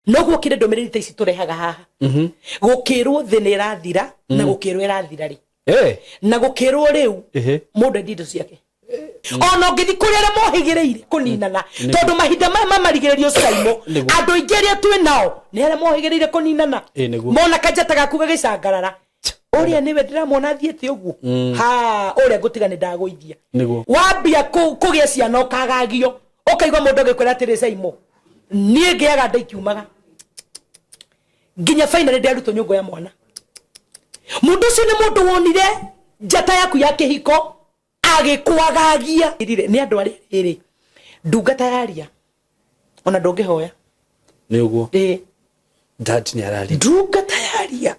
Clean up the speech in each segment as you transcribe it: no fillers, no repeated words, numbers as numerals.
Noguo kire ndumiriri ta ici turehaga haha. Gukirwo thi ni irathira na gukirwo irathira ri. Na gukirwo riu mundu endi indo ciake. Ona ũngĩthi kũrĩ arĩa mohĩgĩrĩire kũninana, tondũ mahinda maya ma marigĩrĩrio caimo, andũ aingĩ arĩa twĩ nao nĩ arĩa mohĩgĩrĩire kũninana. Mona kanjata gaku gagĩcangarara, ũrĩa nĩwe ndĩramuona athiĩte ũguo, ha ũrĩa ngũtiga nĩ ndagũithia. Wambia kũgĩa ciana ũkagagio, ũkaigua mũndũ agĩkwĩra atĩrĩ, caimo, niĩ ngĩaga nda ikiumaga nginya finally ndĩarutwo nyũngũ ya mwana. Mũndũ ũcio nĩ mũndũ wonire njata yaku ya kĩhiko agĩkwagagia. Nĩ andũ arĩa rĩrĩ ndungata yaria ona ndũngĩhoya. Nĩ ũguo. Ĩĩ. Dad nĩ araria. Ndungata yaria,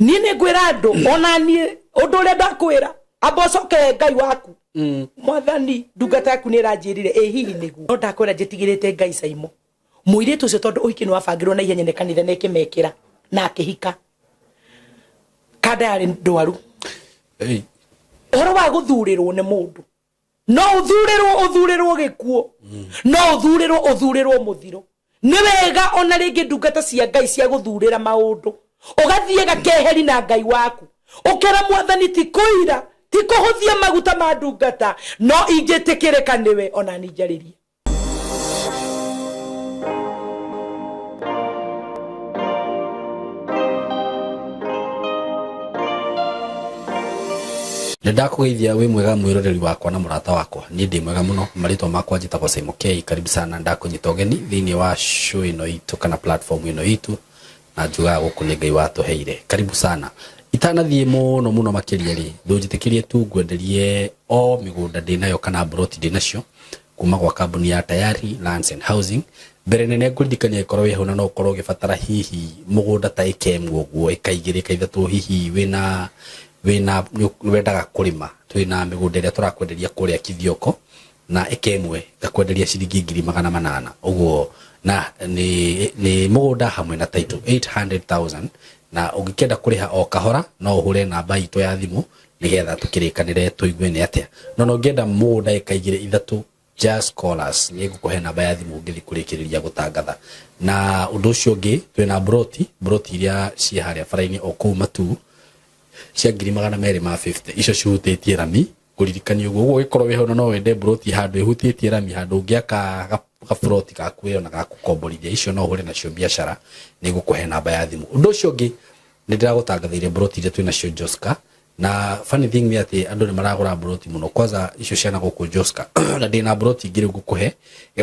niĩ nĩ ngwĩra andũ, ona niĩ ũndũ ũrĩa ndakwĩra, amba ũcoke Ngai waku. Mwathani, ndungata yaku nĩ ĩranjĩrire, ĩ hihi nĩguo? No ndakwĩra njĩtigĩrĩte Ngai caimo mũirĩtu ũcio, tondũ ũhiki nĩ wabangirwo na ihenya nĩ kanitha na ĩkĩmekĩra na akĩhika kanda yarĩ ndwaru. Ũhoro wa gũthurĩrwo nĩ mũndũ, no ũthurĩrwo, ũthurĩrwo gĩkuũ, no ũthurĩrwo, ũthurĩrwo mũthiro. Nĩ wega ona rĩngĩ ndungata cia Ngai cia gũthurĩra maũndũ, ũgathiĩ gakeheri na Ngai waku, ũkera Mwathani, ti kũira, ti kũhũthia maguta ma ndungata, no ingĩtĩkĩrĩka nĩwe, ona ni njarĩrie. Nĩ ndakũgeithia, wĩ mwega mwĩroreri wakwa na mũrata wakwa? Niĩ ndĩ mwega mũno. Marĩtwa makwa njĩtagwo Simon K. Karibu sana, ndakũnyita ũgeni thĩinĩ wa show ĩno itũ kana platform ĩno itũ, na njugaga gũkũ nĩ Ngai watũheire. Karibu sana. Itanathiĩ mũno mũno makĩria rĩ, ndũnjĩtĩkĩrie tu ngwenderie o mĩgũnda ndĩnayo kana mburoti ndĩnacio kuma gwa kambuni ya Tayari Lands and Housing. Mbere nene ngũririkania, ĩkorwo wĩ hau na no ũkorwo ũgĩbatara hihi mũgũnda ta ĩka ĩmwe ũguo, ĩka 2, ĩka 3, hihi wĩna wendaga kũrĩma, twĩna mĩgũnda ĩrĩa tũrakwenderia kũrĩa Kithioko, na ĩka ĩmwe ngakwenderia ciringi 800,000 ũguo, na nĩ mũgũnda hamwe na title, 800,000. Na ũngĩkĩenda kũrĩha o kahora, no ũhũre namba itũ ya thimũ nĩgetha tũkĩrĩkanĩre tũigue nĩ atĩa. No ũngĩenda mũgũnda ĩka 2, 3, just call us, nĩ ngũkũhe namba ya thimũ ngĩthiĩ kũrĩkĩrĩria gũtangatha. Na ũndũ ũcio ũngĩ, twĩna mburoti iria ciĩ harĩa bara-inĩ o kũu Matuu cia 250,000, icio cihutĩtie rami. Ngũririkania ũguo ũguo, ũgĩkorwo wĩ hau na no wende mburoti handũ ĩhutĩtie rami, handũ ũngĩaka gaburoti gaku ĩyo na gakũkomborithia, icio no ũhũre nacio biacara, nĩ ngũkũhe namba ya thimũ. Ũndũ ũcio ũngĩ, nĩ ndĩragũtangathĩire mburoti iria twĩ nacio Joska, na funny thing nĩ atĩ andũ nĩ maragũra mburoti mũno, kwanza icio ciana gũkũ Joska, na ndĩna mburoti ingĩ rĩu ngũkũhe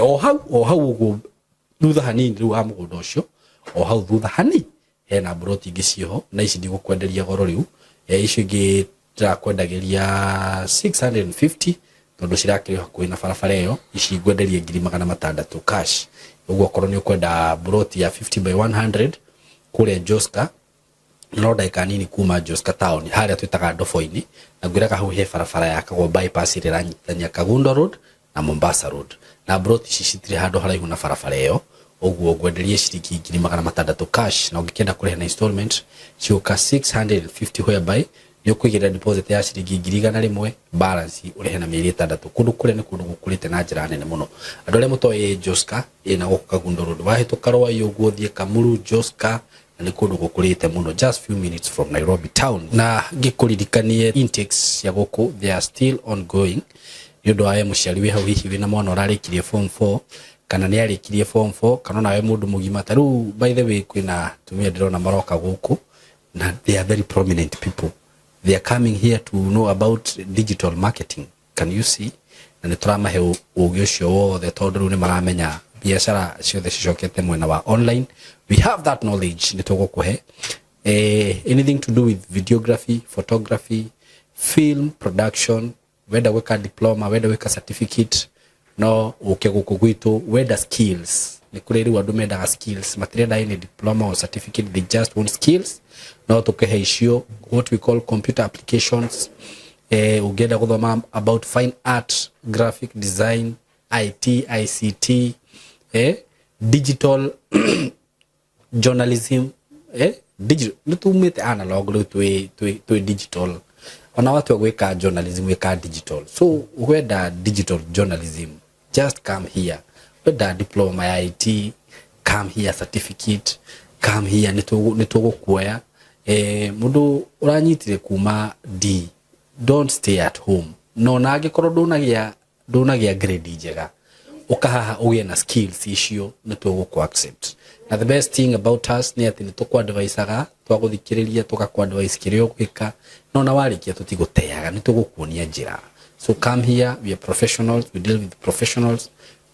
o hau o hau ũguo thutha hanini rĩu ha mũgũnda ũcio, o hau thutha hani hena mburoti ingĩ ciĩho, na ici ndigũkwenderia goro rĩu. Icio ingĩ ndĩrakwendagĩria 650, tondũ cirakĩrĩ hakuhĩ na barabara ĩyo, ici ngwenderia 600,000 cash. Ũguo okorwo nĩ ũkwenda mburoti ya 50 by 100 kũrĩa Joska, no ndagĩka nini kuma Joska town harĩa twĩtaga Ndobo-inĩ, na ngwĩraga hau he barabara yakagwo bypass ĩrĩa ĩranyitithania Kagundo Road na Mombasa Road, na mburoti ici citirĩ handũ haraihu na barabara ĩyo. Ũguo ngwenderie ciringi 600,000 cash, na ũngĩkĩenda kũrĩha na installment cigũka 650, whereby nĩ ũkũigĩrĩra deposit ya ciringi 100,000, balance ũrĩhe na mĩeri 6. Kũndũ kũrĩa nĩ kũndũ gũkũrĩte na njĩra nene mũno. Andũ arĩa mũtoĩ Joska, ĩna gũkũ Kagundo Road, wahĩtũka Rwai ũguo ũthiĩ Kamuru, Joska, na nĩ kũndũ gũkũrĩte mũno, just few minutes from Nairobi town. Na ngĩkũririkanie, intakes cia gũkũ, they are still ongoing, nĩ ũndũ wa we mũciari wĩ hau, hihi wĩna mwana ũrarĩkirie form 4 kana nĩ arĩkirie form 4, kana onawe mũndũ mũgima. Ta rĩu, by the way, kwĩna atumia ndĩrona maroka gũkũ na they are very prominent people. They are coming here to know about digital marketing, can you see? Na nĩ tũramahe ũgĩ ũcio wothe, tondũ rĩu nĩ maramenya biacara ciothe cicokete mwena wa online. We have that knowledge, nĩ tũgũkũhe anything to do with videography, photography, film production. Wenda gwĩka diploma, wenda gwĩka certificate, no ũke gũkũ gwitũ. Wenda skills, nĩ kũrĩ rĩu andũ mendaga skills, matirenda any diploma or certificate, they just want skills, no tũkĩhe icio, what we call computer applications. Ũngĩenda gũthoma about fine art, graphic design, IT, ICT, digital journalism, digital, nĩ tumĩte analog, rĩu twĩ digital. Ona watua gwĩka journalism, wĩka digital. So wenda digital journalism, just come here. Wenda diploma ya IT, Come here, certificate, come here, nĩ tũgũkuoya. Mũndũ ũranyitire kuma D, don't stay at home. No na angĩkorwo ndũnagĩa grade njega, ũka haha ũgĩe na skills icio, nĩ tũgũkũ accept. Na the best thing about us nĩ atĩ nĩ tũkũ-advisaga, twagũthikĩrĩria tũgakũ advice kĩrĩa ũgwĩka, no na warĩkia tũtigũteaga, nĩ tũgũkuonia njĩra. So come here, we are professionals, we deal with professionals.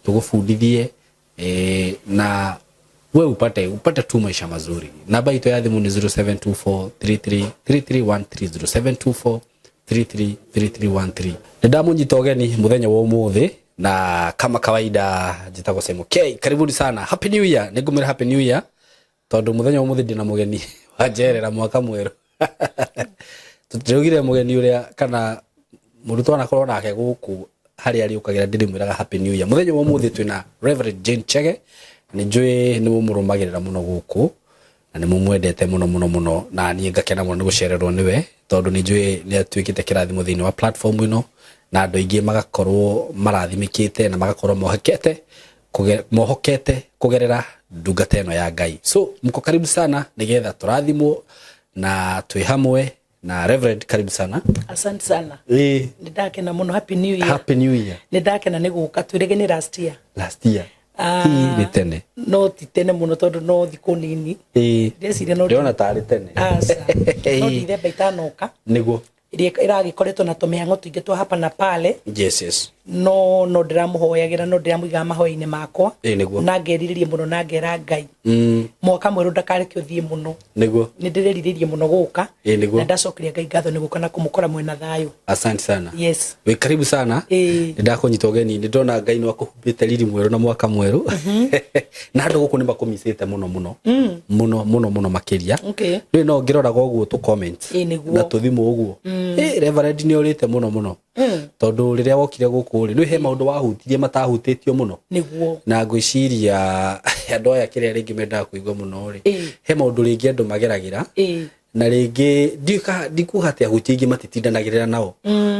Tũgũbundithie na we upate tu maisha mazuri. Namba itũ ya thimũ nĩ 0724333313, 0724333313. Nĩ ndamũnyita ũgeni mũthenya wa ũmũthĩ, na kama kawaida njĩtagwo Simon K. Karibuni sana, happy new year. Nĩ ngũmwĩra happy new year tondũ mũthenya wa ũmũthĩ ndĩna mũgeni wanjerera mwaka mwerũ. Tũtiraugire mũgeni ũrĩa kana mũrutwo anakorwo nake gũkũ harĩa arĩũkagĩra, ndĩrĩmwĩraga happy new year. Mũthenya wa ũmũthĩ twĩna Reverend Jane Chege. Nĩ njũĩ nĩ mũmũrũmagĩrĩra mũno gũkũ na nĩ mũmwendete mũno mũno mũno, na niĩ ngakena mũno nĩ gũcererwo nĩwe tondũ nĩ njũĩ nĩ atuĩkĩte kĩrathimo thĩinĩ wa platform ĩno, na andũ aingĩ magakorwo marathimĩkĩte na magakorwo mohokete kũgerera ndungata ĩno ya Ngai. So mko karibu sana nĩgetha tũrathimwo na twĩ hamwe na Reverend. Karibu sana. Asante sana. Nĩ ndakena mũno, happy new year. Happy new year. Nĩ ndakena nĩ gũka, twĩrĩge nĩ last year. Last year. Ah, Ĩ, nĩ tene. No ti tene mũno tondũ no thikũ nini. Ndĩreciria no Ndĩrona tarĩ tene. Aca, no Dithemba itanoka ĩrĩa ĩragĩkoretwo na tũmĩhang'o tũingĩ twa hapa na pale. No ndĩramũhoyagĩra, no ndĩramũigaga mahoya-inĩ makwa na ngerirĩria mũno na ngera Ngai mwaka mwerũ ndakareke ũthiĩ mũno. Nĩ ndĩrerirĩrie mũno gũka na ndacokeria Ngai ngatho nĩ gũka na kũmũkora mwena thayũ. Asante sana. Yes. Wĩ karibu sana. Nĩ ndakũnyita ũgeni, nĩ ndona Ngai nĩ akũhumbĩte riri mwerũ na mwaka mwerũ, na andũ gũkũ nĩ makũmicĩte mũno mũno mũno mũno mũno makĩria. Rĩu no ngĩroraga ũguo tũ comment na tũthimũ ũguo, Reverend nĩ orĩte mũno mũno tondũ rĩrĩa wokire gũkũ rĩ, nĩ he maũndũ wahutirie matahutĩtio mũno. Na ngwĩciria andũ aya kĩrĩa rĩngĩ mendaga kũigua mũno rĩ, he maũndũ rĩngĩ andũ mageragĩra na rĩngĩ ndikuga atĩ ahunjia aingĩ matitindanagĩrĩra nao,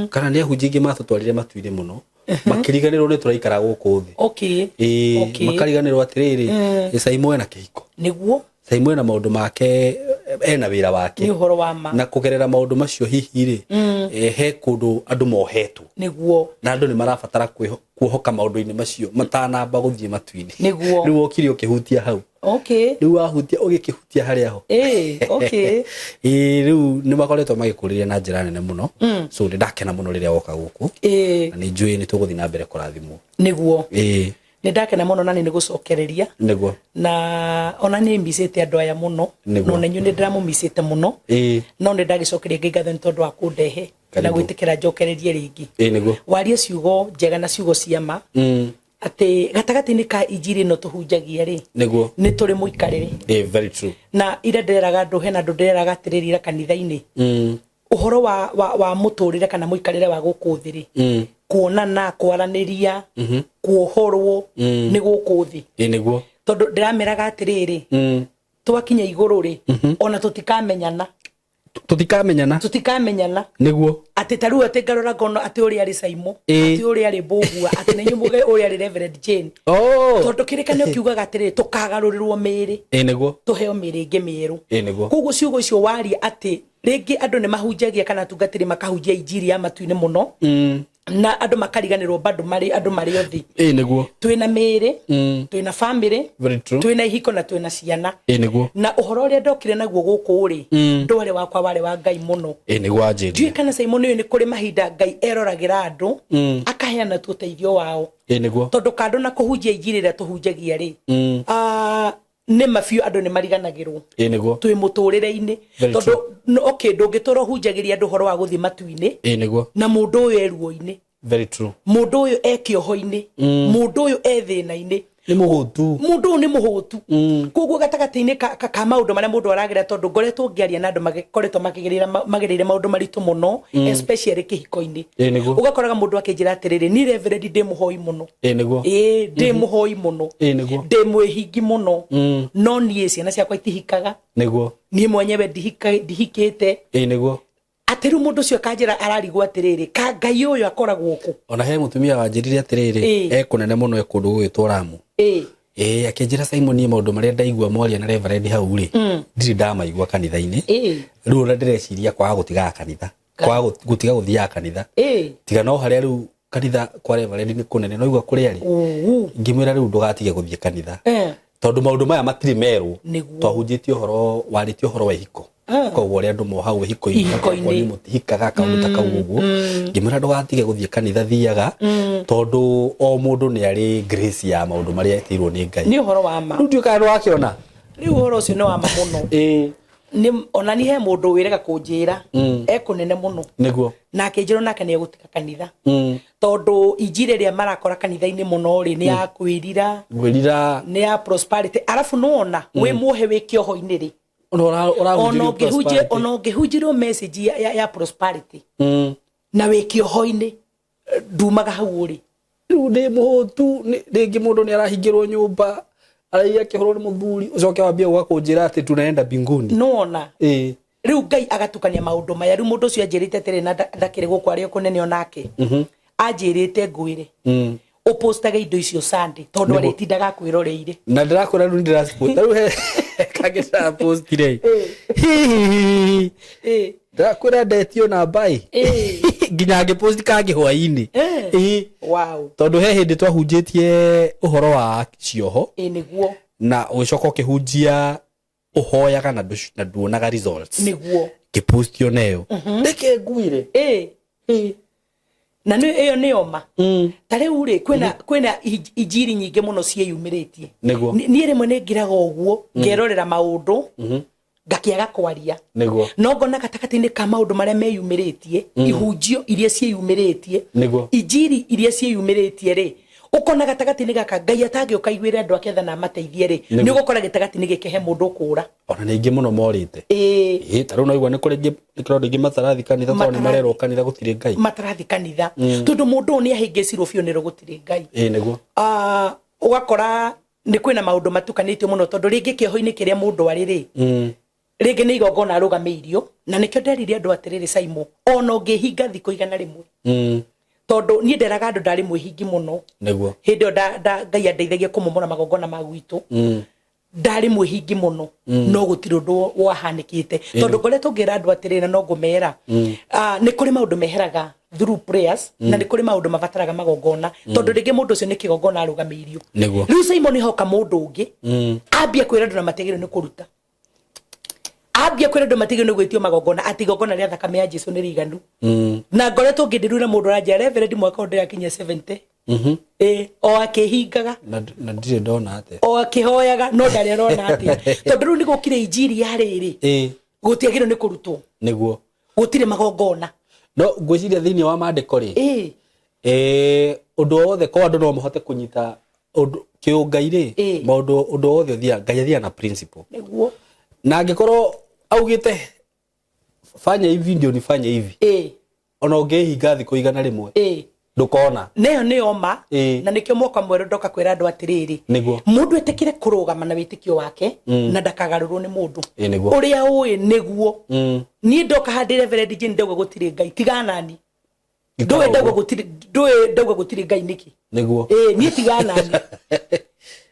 kana nĩ ahunjia aingĩ matũtwarire matu-inĩ mũno makĩriganĩrwo nĩ tũraikara gũkũ thĩ. Makariganĩrwo atĩrĩrĩ, Saimo ena kĩhiko, Saimo ena maũndũ make, ena wĩra wake. Nĩ ũhoro wa ma. Na kũgerera maũndũ macio hihi rĩ, he kũndũ andũ mohetwo na andũ nĩ marabatara kuohoka maũndũ-inĩ macio matanamba gũthiĩ matu-inĩ. Rĩu wokire ũkĩhutia hau. Rĩu wahutia, ũgĩkĩhutia harĩa ho. Ĩĩ, rĩu nĩ makoretwo magĩkũrĩria na njĩra nene mũno. So nĩ ndakena mũno rĩrĩa woka gũkũ na nĩ njũĩ nĩ tũgũthiĩ na mbere kũrathimwo. Nĩ ndakena mũno na nĩ gũcokereria na ona nĩ micĩte andũ aya mũno. No na inyuĩ nĩ ndĩramũmicĩte mũno. No nĩ ndagĩcokeria Ngai ngatho nĩ tondũ wa kũndehe na gwĩtĩkĩra njokererie rĩngĩ. Warie ciugo njega na ciugo cia ma atĩ gatagatĩ-inĩ ka injiri ĩno tũhunjagia rĩ, nĩ tũrĩ mũikarĩre. Very true. Na ira ndĩreraga andũ, hena andũ ndĩreraga atĩrĩrĩ ira kanitha-inĩ, ũhoro wa mũtũrĩre kana mũikarĩre wa gũkũ thĩ rĩ, kuonana, kwaranĩria, kuohorwo nĩ gũkũ thĩ. Tondũ ndĩrameraga atĩrĩrĩ, twakinya igũrũ rĩ, ona tũtikamenyana. Tũtikamenyana. Tũtikamenyana. Atĩ ta rĩu atĩ ngarora ngona atĩ ũrĩa arĩ Saimo, atĩ ũrĩa arĩ Mbũgua, atĩ na inyuĩ muge ũrĩa arĩ Reverend Jane. Tondũ kĩrĩkanĩro kiugaga atĩrĩrĩ, tũkagarũrĩrwo mĩĩrĩ, tũheo mĩĩrĩ ĩngĩ mĩerũ. Koguo ciugo icio waria atĩ rĩngĩ andũ nĩ mahunjagia kana atungatĩri makahunjia injiri ya matu-inĩ mũno na andũ makariganĩrwo bado marĩ andũ marĩ o thĩ. Twĩna mĩĩrĩ, twĩna family, Very true. Twĩna ihiko na twĩna ciana. Na ũhoro ũrĩa ndokire naguo gũkũ rĩ, ndwarĩ wakwa, warĩ wa Ngai mũno. Wanjĩrire. Ndiũĩ kana Simon ũyũ nĩ kũrĩ mahinda Ngai eroragĩra andũ akaheana tu ũteithio wao. Tondũ kando na kũhunjia injiri ĩrĩa tũhunjagia rĩ, nĩ ma biũ andũ nĩ mariganagĩrwo twĩ mũtũrĩre-inĩ. Very tondũ true. Okay, ndũngĩtũra ũhunjagĩria andũ ũhoro wa gũthiĩ matu-inĩ na mũndũ ũyũ e ruo-inĩ, Very true. Mũndũ ũyũ e kĩoho-inĩ, mũndũ ũyũ e thĩna-inĩ. Nĩ mũhũtu. Mũndũ ũyũ nĩ mũhũtu. Koguo gatagatĩ-inĩ ka maũndũ marĩa mũndũ aragera, tondũ ngoretwo ngĩaria na andũ makoretwo magereire maũndũ maritũ mũno, especially kĩhiko-inĩ. Ũgakoraga mũndũ akĩnjĩra atĩrĩrĩ, niĩ Reverend ndĩ mũhoi mũno. Ĩĩ, ndĩ mũhoi mũno, ndĩ mwĩhingi mũno, no niĩ ciana ciakwa itihikaga. Niĩ mwenyewe ndihikĩte. Atĩ rĩu mũndũ ũcio akanjĩra ararigwo atĩrĩrĩ, ka Ngai ũyũ akoragwo kũ? Ona he mũtumia wanjĩrire atĩrĩrĩ, e kũnene mũno, e kũndũ gũgwĩtwo Ramu. Ĩĩ, akĩnjĩra, "Simon, niĩ maũndũ marĩa ndaigua mwaria na reverend hau rĩ, ndirĩ ndamaigua kanitha-inĩ. Rĩu ona ndĩreciria kwaga gũtigaga kanitha, kwaga gũtiga gũthiaga kanitha. Tiga no harĩa rĩu kanitha kwa reverend nĩ kũnene, no igua kũrĩa rĩ." Ngĩmwĩra, "Rĩu ndũgatige gũthiĩ kanitha, tondũ maũndũ maya matirĩ merwo." Twahunjĩtie ũhoro, warĩtie ũhoro wa ihiko, koguo ũrĩa andũ mohagwo ihiko-inĩ, Ihiko-inĩ. Mũtihikaga, kaũndũ ta kau ũguo. Ngĩmwĩra, "Ndũgatige gũthiĩ kanitha, thiaga, tondũ o mũndũ nĩ arĩ grace ya maũndũ marĩa etĩirwo nĩ Ngai." Nĩ ũhoro wa ma. Rĩu ndiũĩ kana nĩwakĩona. Rĩu ũhoro ũcio nĩ wa ma mũno. Nĩ ona ni he mũndũ wĩrega kũnjĩra ekũnene mũno, na akĩnjĩra nake nĩ egũtiga kanitha, tondũ injiri ĩrĩa marakora kanitha-inĩ mũno rĩ, nĩ ya kwĩrira, Ngwĩrira. Nĩ ya prosperity. Arabu nĩwona wĩ muohe, wĩ kĩoho-inĩ rĩ, Ona ona ũrahunjĩrio ũngĩhunjia, prosperity. ona ũngĩhunjĩrwo message ya prosperity na wĩ kĩoho-inĩ, ndumaga hau ũrĩ. Rĩu ndĩ mũhũtu, rĩngĩ mũndũ nĩ arahingĩrwo nyũmba, araiya akĩhũrwo nĩ mũthuri, ũcoke wambie gũka kũnjĩra atĩ tunaenda mbinguni. Nĩwona, rĩu Ngai agatukania maũndũ maya. Rĩu mũndũ ũcio anjĩrĩte atĩrĩ, na ndakĩrĩ gũkũ arĩ o kũnene, onake anjĩrĩte ngwĩre ũpostage indo icio Sunday, tondũ arĩtindaga akwĩroreire. Na ndĩrakwĩra rĩu ndĩracipost, rĩu he kangĩ ndĩrapostire hihihi. Ndĩrakwĩra ndetio namba ĩ, nginya ngĩpost kangĩ hwainĩ. Tondũ he hĩndĩ twahunjĩtie ũhoro wa cioho, Ĩ, nĩguo. na ũgĩcoka ũkĩhunjia ũhoyaga na nduonaga results. Ngĩpost oneyo, reke nguire. Ĩ, na nĩ ĩyo nĩ oma. Ta rĩu rĩ, kwĩna injiri nyingĩ mũno ciĩyumĩrĩtie. Niĩ rĩmwe nĩ ngiraga ũguo ngerorera maũndũ, ngakĩaga kwaria, no ngona gatagatĩ-inĩ ka maũndũ marĩa meyumĩrĩtie, ihunjio iria ciĩyumĩrĩtie, injiri iria ciĩyumĩrĩtie rĩ, ũkona gatagatĩ-inĩ gaka Ngai atangĩũka aiguĩre andũ ake tha na amateithie rĩ, nĩ ũgũkora gĩtagatĩ-inĩ gĩkĩ he mũndũ ũkũra. Ona nĩ aingĩ mũno morĩte. Ĩ, ta rĩu no igua nĩ kũrĩ nĩ kũrĩ andũ aingĩ matarathi kanitha tondũ nĩ Matarathi. Marerwo kanitha gũtirĩ Ngai. Matarathi kanitha tondũ mũndũ ũyũ nĩ ahĩngĩcirwo biũ nĩrwo gũtirĩ Ngai. ĩ nĩguo Ah, ũgakora nĩ kwĩna maũndũ matukanĩtio mũno, tondũ rĩngĩ kĩoho-inĩ kĩrĩa mũndũ arĩ rĩ, rĩngĩ nĩ igongona arũgamĩirio. Na nĩkĩo nderire andũ atĩrĩrĩ, Saimo, ona ũngĩhinga thikũ 100, tondũ niĩ nderaga andũ ndarĩ mwĩhingi mũno. Hĩndĩ ĩyo Ngai andeithagia kũmomora magongona ma gwitũ. Ndarĩ mwĩhingi mũno, no gũtirĩ ũndũ wahanĩkĩte, tondũ ngoretwo ngĩra andũ atĩrĩrĩ, na no ngũmera, ah, nĩ kũrĩ maũndũ meheraga through prayers, na nĩ kũrĩ maũndũ mabataraga magongona, tondũ rĩngĩ mũndũ ũcio nĩ kĩgongona arũgamĩirio. Rĩu Simon hoka mũndũ ũngĩ, ambia kwĩra andũ na matiagĩrĩirwo nĩ kũruta, ambia kwĩra andũ matiagĩrĩirwo nĩ gwĩtio magongona, atĩ igongona rĩa thakame ya Jesu nĩ rĩiganu. Na ngoretwo ngĩndĩrura mũndũ aranjĩra, "Reverend, mwaka ũyũ ndĩrakinyia 70." Ĩ, o akĩhingaga. Na ndirĩ ndona atĩa. O akĩhoyaga, no ndarĩ arona atĩa, tondũ rĩu nĩ gũkire injiri ya rĩrĩ, gũtiagĩrĩirwo nĩ kũrutwo, gũtirĩ magongona. No ngwĩciria thĩinĩ wa maandĩko rĩ, ũndũ o wothe, ko andũ no mahote kũnyita ũndũ kĩũngai rĩ, maũndũ, ũndũ o wothe ũthiaga, Ngai athiaga na principle. Na angĩkorwo augĩte fanya hivi ndio nifanye hivi, ona ũngĩhinga thikũ 100, ndũkona. Neyo nĩ oma. Na nĩkĩo mwaka mwerũ ndoka kwĩra andũ atĩrĩrĩ, mũndũ etĩkĩre kũrũgama na wĩtĩkio wake, na ndakagarũrwo nĩ mũndũ. ĩ nĩguo Ũrĩa ũĩ nĩguo. Niĩ ndoka handĩ Reverend Jane ndauga gũtirĩ Ngai, tiganani. Ndũĩ ndauga gũtirĩ, ndũĩ ndauga gũtirĩ Ngai nĩkĩ? Ĩ, niĩ tiganani.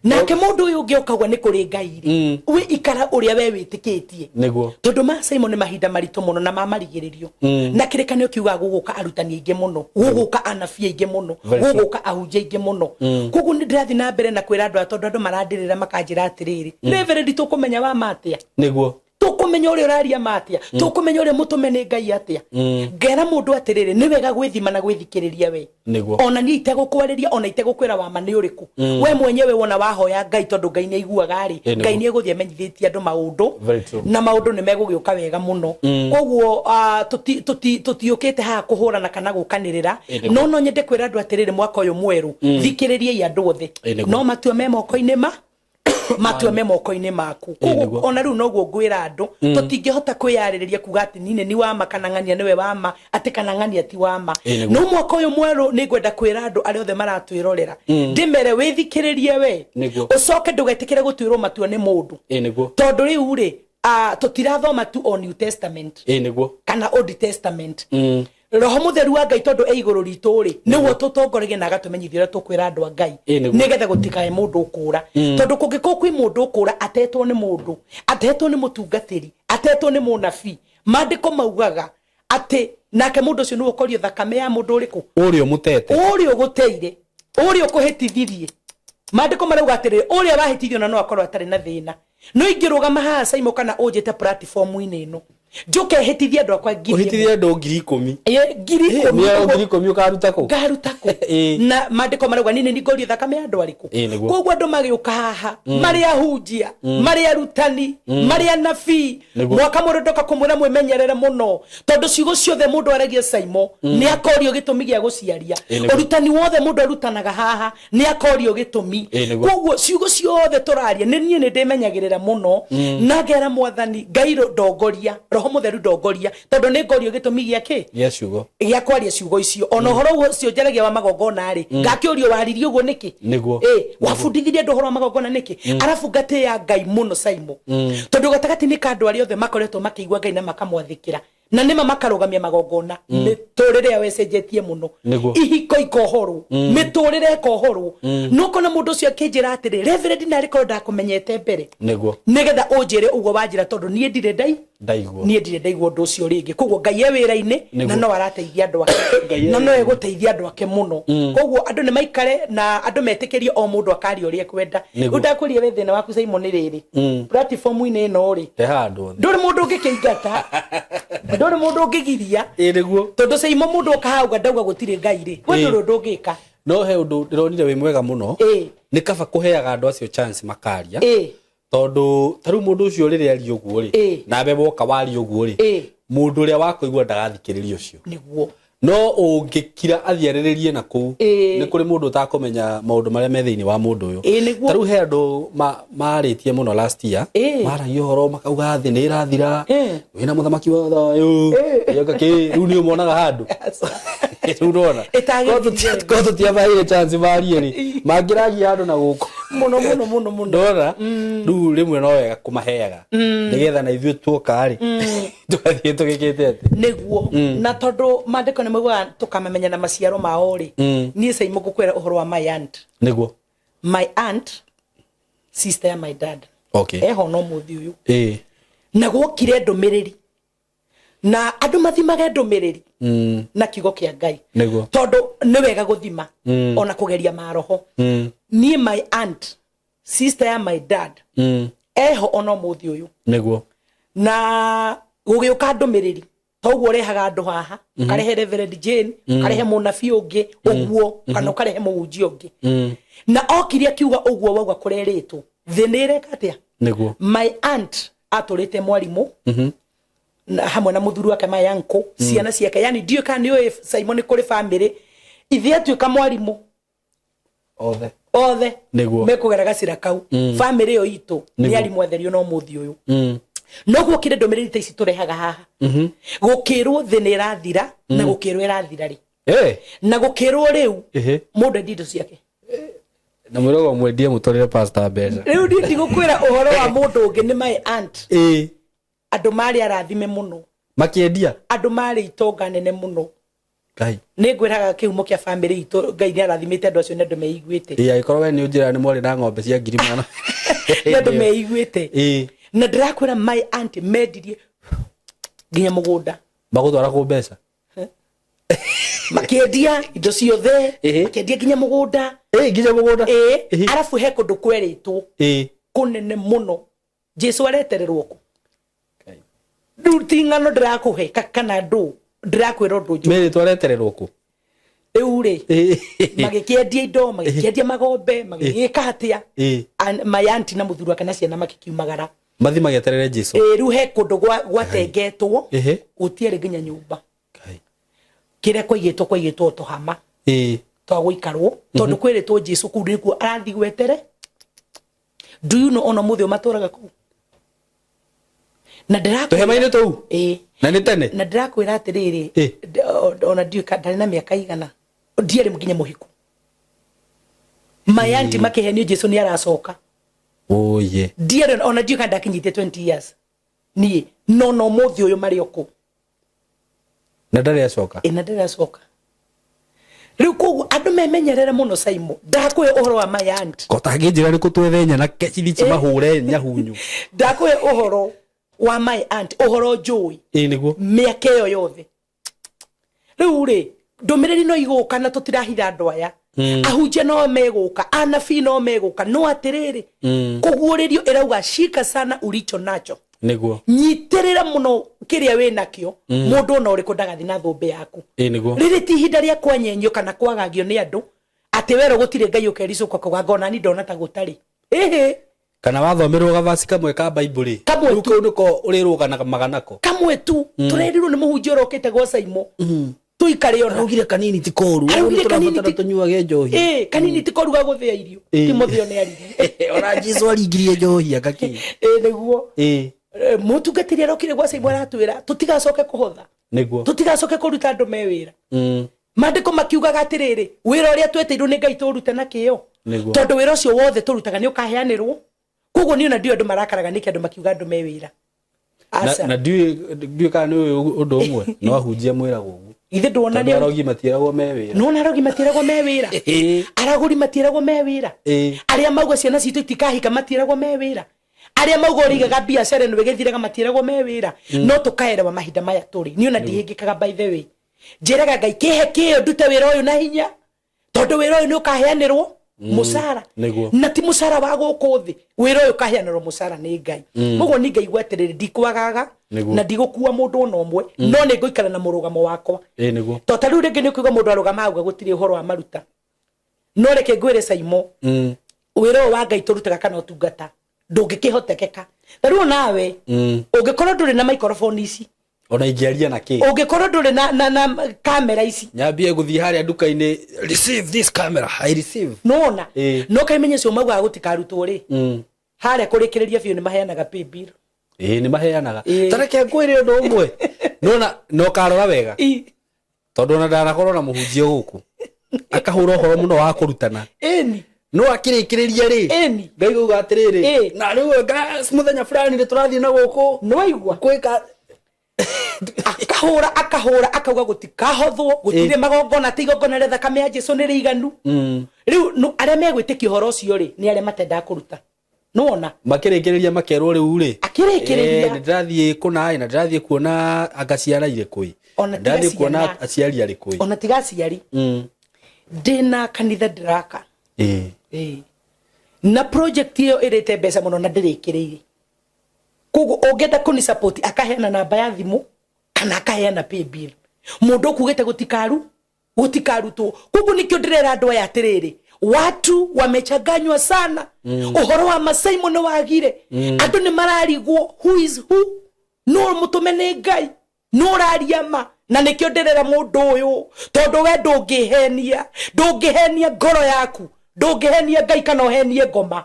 Nake mũndũ ũyũ ũngĩ okauga nĩ kũrĩ Ngai rĩ, wĩ ikara ũrĩa we wĩtĩkĩtie, tondũ ma Simon nĩ mahinda maritũ mũno na ma marigĩrĩrio, na kĩrĩkanĩro kiugaga gũgũka arutani aingĩ mũno, gũgũka anabii aingĩ mũno, Very true. gũgũka ahunjia aingĩ mũno. Koguo nĩ ndĩrathiĩ na mbere na kwĩra andũ aya, tondũ andũ marandĩrĩra makanjĩra atĩrĩrĩ, "Reverend, tũkũmenya wa ma atĩa? Tũkũmenya ũrĩa ũraria ma atĩa? Tũkũmenya ũrĩa mũtũme nĩ Ngai atĩa?" Ngera mũndũ atĩrĩrĩ, nĩ wega gwĩthima na gwĩthikĩrĩria we. Ona niĩ itegũkwarĩria, ona itegũkwĩra wa ma nĩ ũrĩkũ, we mwenyewe wona wahoya Ngai, tondũ Ngai nĩ aiguaga rĩ, Nĩguo. Ngai nĩ egũthiĩ amenyithĩtie andũ maũndũ, Very true. na maũndũ nĩ megũgĩũka wega mũno. Koguo ah, tũtiũkĩte haha kũhũrana kana gũkanĩrĩra. Ĩ, nĩguo. No no nyende kwĩra andũ atĩrĩrĩ, mwaka ũyũ mwerũ, thikĩrĩriai andũ othe. Ĩ, nĩguo. No matua me moko-inĩ ma matua me moko-inĩ maku. Koguo ona rĩu noguo ngwĩra andũ, tũtingĩhota kwĩyarĩrĩria kuga atĩ niĩ nĩ ni wama kana ng'ania nĩwe wama, atĩ kana ng'ania ti wama. Ĩ, nĩguo. No mwaka ũyũ mwerũ nĩ ngwenda kwĩra andũ arĩa othe maratwĩrorera, ndĩmere wĩthikĩrĩrie we, ũcoke ndũgetĩkĩre gũtuĩrwo matua nĩ mũndũ, ĩ nĩguo tondũ rĩu rĩ, ah, tũtirathoma tu o New Testament ĩ nĩguo kana Old Testament. Roho Mutheru wa Ngai, tondu e iguru ritu ri, nĩguo tũtongoragia na agatũmenyithia ũrĩa tũkwĩra andũ a Ngai, nĩgetha gũtikae mũndũ ũkũra, tondu kũngĩkorwo kwĩ mũndũ ũkũra atetwo nĩ mũndũ, atetwo nĩ mũtungatĩri, atetwo nĩ mũnabii, maandĩko maugaga atĩ nake mũndũ ũcio nĩwe ũkorio thakame ya mũndũ ũrĩkũ? Ũrĩa ũmũtete. Ũrĩa ũgũteire, ũrĩa ũkũhĩtithirie. Maandĩko marauga atĩrĩrĩ, ũrĩa wahĩtithio na no akorwo atarĩ na thĩna, no ingĩrũgama haha, Saimo, kana ũnjĩte platform-inĩ ĩno, njũke hĩtithie andũ akwa ngiri Ũhĩtithie andũ 10,000. Ĩ, 10,000. Mĩoyo 10,000 ũkaruta kũ? Ngaruta kũ? Na maandĩko marauga niĩ nĩ ngorio thakame ya andũ arĩkũ? Ĩ, nĩguo. Koguo andũ magĩũka haha, marĩ ahunjia, marĩ arutani, marĩ anabii, mwaka mũndũ ndoka kũmwĩra mwĩmenyerere mũno, tondũ ciugo ciothe mũndũ aragia, Saimo, nĩ akorio gĩtũmi gĩa gũciaria. Ĩ, nĩguo. Ũrutani wothe mũndũ arutanaga haha nĩ akorio gĩtũmi. Ĩ, nĩguo. Koguo ciugo ciothe tũraria, nĩ niĩ nĩ ndĩmenyagĩrĩra mũno na ngera Mwathani Ngai ndongoria, Roho Mũtheru ndongoria, tondũ nĩ ngorio gĩtũmi gĩa kĩ? Gĩa ciugo. Gĩa kwaria ciugo icio. Ona ũhoro ũcio njaragia wa magongona rĩ, ngakĩũrio waririe ũguo nĩkĩ? Ĩ, wabundithirie andũ ũhoro wa magongona nĩkĩ? Arabu ngatĩĩa Ngai mũno, Saimo, tondũ gatagatĩ-inĩ ka andũ arĩa othe makoretwo makĩigua Ngai na makamwathĩkĩra na nĩma makarũgamia magongona, mĩtũrĩre yao ĩcenjetie mũno. Ihiko ikohorwo, mĩtũrĩre ĩkohorwo. No kona mũndũ ũcio akĩnjĩra atĩrĩ, "Reverend, narĩ korwo ndakũmenyete mbere nĩgetha ũnjĩre ũguo wanjĩra, tondũ niĩ ndirĩ ndai Ndaigua. Niĩ ndirĩ ndaigua ũndũ ũcio rĩngĩ." Koguo Ngai e wĩra-inĩ na no arateithia andũ ake. Ngai e Na no egũteithia andũ ake mũno. Koguo andũ nĩ maikare na andũ metĩkĩrie o mũndũ akaria ũrĩa ekwenda. Rĩu ndakwĩria we thĩna waku, Simon, nĩ rĩrĩ, platform-inĩ ĩno rĩ, Te handũ othe. Ndũrĩ mũndũ ũngĩkĩingata, ndũrĩ mũndũ ũngĩgiria, Ĩ, nĩguo. Tondũ Saimo, mũndũ ũkahauga ndauga gũtirĩ Ngai rĩ, we ndũrĩ ũndũ ũngĩka. No he ũndũ ndĩronire wĩ mwega mũno. Nĩ kaba kũheaga andũ acio chance makaria, tondũ ta rĩu mũndũ ũcio rĩrĩa aria ũguo rĩ, nawe woka waria ũguo rĩ, mũndũ ũrĩa wakũigua ndagathikĩrĩria ũcio. No ũngĩkira athiarĩrĩrie na kũu, nĩ kũrĩ mũndũ ũtakũmenya maũndũ marĩa me thĩinĩ wa mũndũ ũyũ. Ĩ, nĩguo. Ta rĩu he andũ marĩtie mũno last year, maragia ũhoro makauga thĩ nĩ ĩrathira, wĩna mũthamaki wa thayũ. Ĩoka kĩ rĩu nĩ ũmonaga handũ rĩu ndona. Ĩtagĩthirire. Ko tũtiamaheire chance marie rĩ, mangĩragia handũ na gũkũ. Mũno mũno mũno mũno. Ndona rĩu rĩmwe no wega kũmaheaga, nĩgetha na ithuĩ tuoka rĩ, tũgathiĩ tũgĩkĩte atĩ. Nĩguo, na tondũ maandĩko nĩ maugaga tũkamamenya na maciaro mao rĩ, niĩ Saimo ngũkwĩra ũhoro wa my aunt. My aunt, sister ya my dad, eho no mũthĩ ũyũ. Na gwokire ndũmĩrĩri, na andũ mathimage ndũmĩrĩri na kiugo kĩa Ngai, tondũ nĩ wega gũthima ona kũgeria maroho. Niĩ my aunt, sister ya my dad, eho ona ũmũthĩ ũyũ. Na gũgĩũka ndũmĩrĩri toguo ũrehaga andũ haha, ũkarehe Reverend Jane, ũkarehe mũnabii ũngĩ ũguo, kana ũkarehe mũhunjia ũngĩ, na okire akiuga ũguo wauga kũrerĩtwo thĩ nĩ ĩreka atĩa. My aunt atũrĩte mwarimũ na hamwe na mũthuri wake, my uncle, ciana ciake, yani ndiũĩ kana nĩ ũĩ, Simon, nĩ kũrĩ family ithe atuĩka mwarimũ. Othe. Othe mekũgera gacĩra kau. Family ĩyo itũ nĩ arimũ atherio no mũthĩ ũyũ. Noguo kire ndũmĩrĩri ta ici tũrehaga haha, gũkĩrwo thĩ nĩ ĩrathira, na gũkĩrwo ĩrathira rĩ, na gũkĩrwo rĩu mũndũ endie indo ciake. Na mwĩrogo mwendie mũtwarĩre pastor mbeca. Rĩu niĩ ndigũkwĩra ũhoro wa mũndũ ũngĩ, nĩ my aunt. Andũ marĩ arathime mũno. Makĩendia. Andũ marĩ itonga nene mũno. Ngai. Nĩ ngwĩraga kĩhumo kĩa family itũ, Ngai nĩ arathimĩte andũ acio, nĩ andũ meiguĩte. Ĩ, angĩkorwo we nĩ ũnjĩra nĩ mwarĩ na ng'ombe cia 100,000. Nĩ andũ meiguĩte. Na ndĩrakwĩra my aunt mendirie nginya mũgũnda. Magũtwara kũ mbeca? Makĩendia indo ciothe. Makĩendia nginya mũgũnda. Ĩ, nginya mũgũnda? Ĩ. Arabu he kũndũ kwerĩtwo kũnene mũno Jesu aretererwo kũ. Ngai. Rĩu ti ng'ano ndĩrakũhe kana ndũ ndĩrakwĩra ũndũ njũ. Merĩtwo aretererwo kũ? Rĩu rĩ, magĩkĩendia indo, magĩkĩendia magombe, magĩgĩka atĩa. My auntie na mũthuri wake na ciana magĩkiumagara. Mathi magĩeterere Jesu. Ĩ, rĩu he kũndũ gwatengetwo, gũtiarĩ nginya nyũmba. Ngai. Kĩrĩa kwaigĩtwo, kwaigĩtwo tũhama twa gũikarwo, tondũ kwĩrĩtwo Jesu kũu nĩkuo arathiĩ gwetere. Do you know ona mũthĩ ũyũ matũraga kũu? Na ndĩrakwĩra Tũhema-inĩ tũu? Ĩ. Na nĩ tene? Na ndĩrakwĩra atĩrĩrĩ, ona ndiũĩ ndarĩ na mĩaka igana, ndiarĩ nginya mũhiku. My auntie makĩhenio Jesu nĩ aracoka. Oye. Ndiarĩ ona, ndiũĩ kana ndakinyĩtie 20 years niĩ, no no mũthĩ ũyũ marĩ o kũu. Na ndarĩ acoka. Ĩ, na ndarĩ acoka. Rĩu koguo andũ memenyerere mũno. Saimo, ndakũhe ũhoro wa my aunt. Kotangĩnjĩra nĩ kũ twethe nyanake cithi cimahũre nyahunyu. Ndakũhe ũhoro wa my aunt, ũhoro njũĩ. Ĩ, nĩguo. Mĩaka ĩyo yothe rĩu rĩ, ndũmĩrĩri no igũka na tũtirahitha andũ aya. Ahunjia no megũka, anabii no megũka, no atĩrĩrĩ, kũguũrĩrio ĩrauga shika sana ulicho nacho. Nyitĩrĩra mũno kĩrĩa wĩ nakĩo. Mũndũ ona ũrĩkũ ndagathi na thũmbĩ yaku. Ĩ, nĩguo. Rĩrĩ ti ihinda rĩa kwanyenyio kana kwagagio nĩ andũ atĩ werwo gũtirĩ Ngai ũkericũkwa kuga ngona ni ndona ta gũtarĩ. Ĩhĩ. Kana wathomerwo gavaci kamwe ka Baibũrĩ. Kamwe Rĩu tu. kau nĩko ũrĩrũganaga nako. Kamwe tu. Tũrerirwo nĩ mũhunjia ũrokĩte gwa Saimo tuikare ona. Araugire kanini ti koru. Araugire kanini Tũnyuage njohi. Ĩ, kanini ti koru ga gũthĩa irio. Timotheo nĩ aririe. Ona Jesu aringirie njohi akakĩ. Ĩ, nĩguo. Ĩ. Mũtungatĩri arokire gwa Saimo aratwĩra tũtigacoke kũhotha, tũtigacoke kũruta andũ me wĩra. Maandĩko makiugaga atĩrĩrĩ, wĩra ũrĩa twetĩirwo nĩ Ngai tũrute na kĩyo, tondũ wĩra ũcio wothe tũrutaga nĩ ũkaheanĩrwo. Koguo niĩ ona ndiũĩ andũ marakaraga nĩkĩ andũ makiuga andũ me wĩra. Na Aca. Na ndiũĩ kana nĩ ũĩ ũndũ ũmwe, no ahunjia mwĩragwo ũguo. Ithe ndwona Tondũ nĩ arogi matiĩragwo me wĩra. Nona arogi matiĩragwo me wĩra. Aragũri matiĩragwo me wĩra. Arĩa mauga ciana citũ itikahika matiĩragwo me wĩra. Arĩa mauga ũrĩigaga biacara ĩno ĩgĩthiraga matiĩragwo me wĩra. No tũkaerewa mahinda maya tũrĩ. Niĩ ona ndihĩngĩkaga, by the way. Njĩraga Ngai kĩhe kĩyo ndute wĩra ũyũ na hinya, tondũ wĩra ũyũ nĩ ũkaheanĩrwo mũcara. Na ti mũcara wa gũkũ thĩ, wĩra ũyũ ũkaheanĩrwo mũcara nĩ Ngai. Koguo ni ngaigua atĩrĩrĩ, ndikwagaga na ndigũkua mũndũ ona ũmwe, no nĩ ngũikara na mũrũgamo wakwa. Ĩ, nĩguo. To ta rĩu rĩngĩ nĩ ũkũigua mũndũ arũgama auga gũtirĩ ũhoro wa maruta, no reke ngwĩre Saimo, wĩra ũyũ wa Ngai tũrutaga kana ũtungata ndũngĩkĩhotekeka. Ta rĩu nawe ũngĩkorwo ndũrĩ na microphone ici, Ona ingĩaria na kĩ? Ũngĩkorwo ndũrĩ na kamera ici, Nyambie gũthiĩ harĩa nduka-inĩ, "Receive this camera, I receive." Nona no kaimenya ũcio maugaga gũtikarutwo rĩ, harĩa kũrĩkĩrĩria biũ nĩ maheanaga pay bill. Ĩ, nĩ maheanaga. Ĩ. Ta reke ngwĩre ũndũ ũmwe, nona na ũkarora wega, tondũ ona ndanakorwo na mũhunjia gũkũ akahũra ũhoro mũno wa kũrutana, no akĩrĩkĩrĩria rĩ, Ngai gauga atĩrĩrĩ, na rĩu anga mũthenya fulani nĩ tũrathiĩ na gũkũ Nĩwaigua gwĩka. Akahũra akahũra akauga gũtikahothwo, gũtirĩ magongona, atĩ igongona rĩa thakame ya Jesu nĩ rĩiganu. Rĩu arĩa megwĩtĩkia ũhoro ũcio rĩ, nĩ arĩa matendaga kũruta, nĩwona? Makĩrĩkĩrĩria makerwo rĩu rĩ, Akĩrĩkĩrĩria. Nĩ ndĩrathiĩ kũna ĩ, na ndĩrathiĩ kuona anga ciana irĩkũ ĩ. Ona Na ndĩrathiĩ tiga kuona ciana. aciari arĩkũ ĩ. Ona tiga aciari, ndĩna kanitha ndĩraka. Ĩĩ. Na project ĩyo ĩrĩte mbeca mũno na ndĩrĩkĩrĩire. Koguo ũngĩenda kũni support, akaheana namba ya thimũ kana akaheana pay bill. Mũndũ ũkugĩte gũtikaru gũtikarutwo. Koguo nĩkĩo ndĩrera andũ aya atĩrĩrĩ, watu wamechanganywa sana. Ũhoro wa macaimo nĩ wagire. Andũ nĩ mararigwo who is who, no mũtũme nĩ Ngai no ũraria ma. Na nĩkĩo ndĩrera mũndũ ũyũ, tondũ we ndũngĩhenia, ndũngĩhenia ngoro yaku, ndũngĩhenia Ngai kana ũhenie ngoma.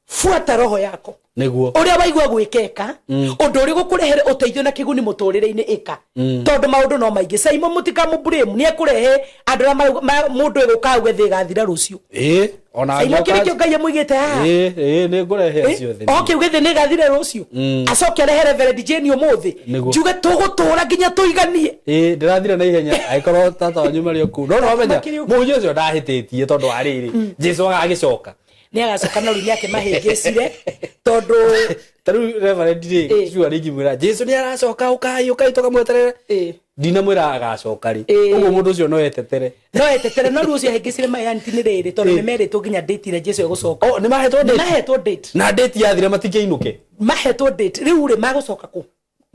Fuata roho yako. Ũrĩa waigua gwĩkeka ũndũ ũrĩ gũkũrehere ũteithio na kĩguni mũtũrĩre-inĩ, ĩka, tondũ maũndũ no maingĩ. Saimo, mũtikamũblame, nĩ ekũrehe andũ arĩa mũndũ egũka auge thĩ ĩgathira rũciũ. Ĩ, ona Saimo, angĩũka- kĩrĩ kĩo Ngai amũigĩte haha. Ĩ, nĩ ngũrehe ciothe. Oke uge thĩ nĩ ĩgathire rũciũ, acoke arehe Reverend Jane ũmũthĩ. Njuge tũgũtũra nginya tũiganie. Ĩ, ndĩrathira na ihenya angĩkorwo tata wanyu marĩ o kũu, no nĩwamenya Makĩrĩ o kũu. Mũhunjia ũcio ndahĩtĩtie, tondũ wa rĩrĩ, Jesu agagĩcoka. Nĩ agacoka, no rĩu nĩ akĩmahĩngĩcire tondũ Ta rĩu reverend rĩ, sure rĩngĩmwĩra Jesu nĩ aracoka, ũkai ũkai tũkamweterere, ndinamwĩra agacoka rĩ. Ũguo mũndũ ũcio no etetere. No etetere, no rĩu ũcio ahĩngĩcire mayanti nĩ rĩrĩ, tondũ nĩ merĩtwo nginya date ĩrĩa Jesu egũcoka. Oh, nĩ mahetwo Nĩ date? Mahetwo date. Na date yathira matingĩinũke. Mahetwo date. Rĩu rĩ, magũcoka kũ?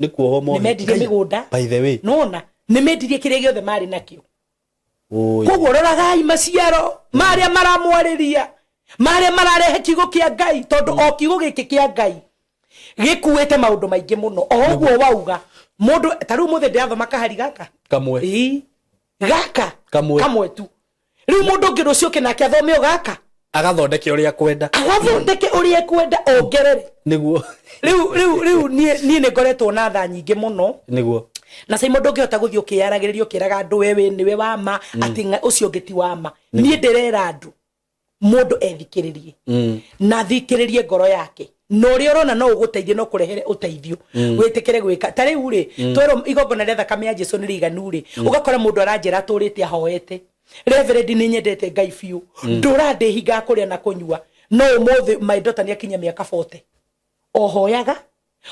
Nĩ kuohwo Nĩ mendirie mĩgũnda. By the way. Nona nĩ mendirie kĩrĩa gĩothe marĩ nakĩo. Oi. Koguo roragai maciaro marĩa maramwarĩria, marĩa mararehe kiugo kĩa Ngai, tondũ o kiugo gĩkĩ kĩa Ngai gĩkuĩte maũndũ maingĩ mũno. O ũguo wauga mũndũ ta rĩu mũthĩ ndĩrathoma kahari gaka Kamwe. Ĩĩ, gaka. Kamwe. Kamwe tu. Rĩu mũndũ ũngĩ rũciũ ũke nake athome o gaka, Agathondeke ũrĩa kwenda. Agathondeke ũrĩa ekwenda, ongerere. Rĩu niĩ nĩ ngoretwo na tha nyingĩ mũno. Na Saimo, ndũngĩhota gũthiĩ ũkĩyaragĩrĩria ũkĩraga andũ we wĩ nĩwe wa ma, atĩ ũcio ũngĩ ti wa ma. Niĩ ndĩrera andũ mũndũ ethikĩrĩrie na athikĩrĩrie ngoro yake. Na ũrĩa ũrona no ũgũteithie, no kũrehere ũteithio, wĩtĩkĩre gwĩka. Ta rĩu rĩ, twerwo igongona rĩa thakame ya Jesu nĩ rĩiganu rĩ, ũgakora mũndũ aranjĩra atũrĩte ahoete, "Reverend, nĩ nyendete Ngai biũ, ndũra ndĩhingaga kũrĩa na kũnyua, no ũmũthĩ my daughter nĩ akinya mĩaka 40, ohoyaga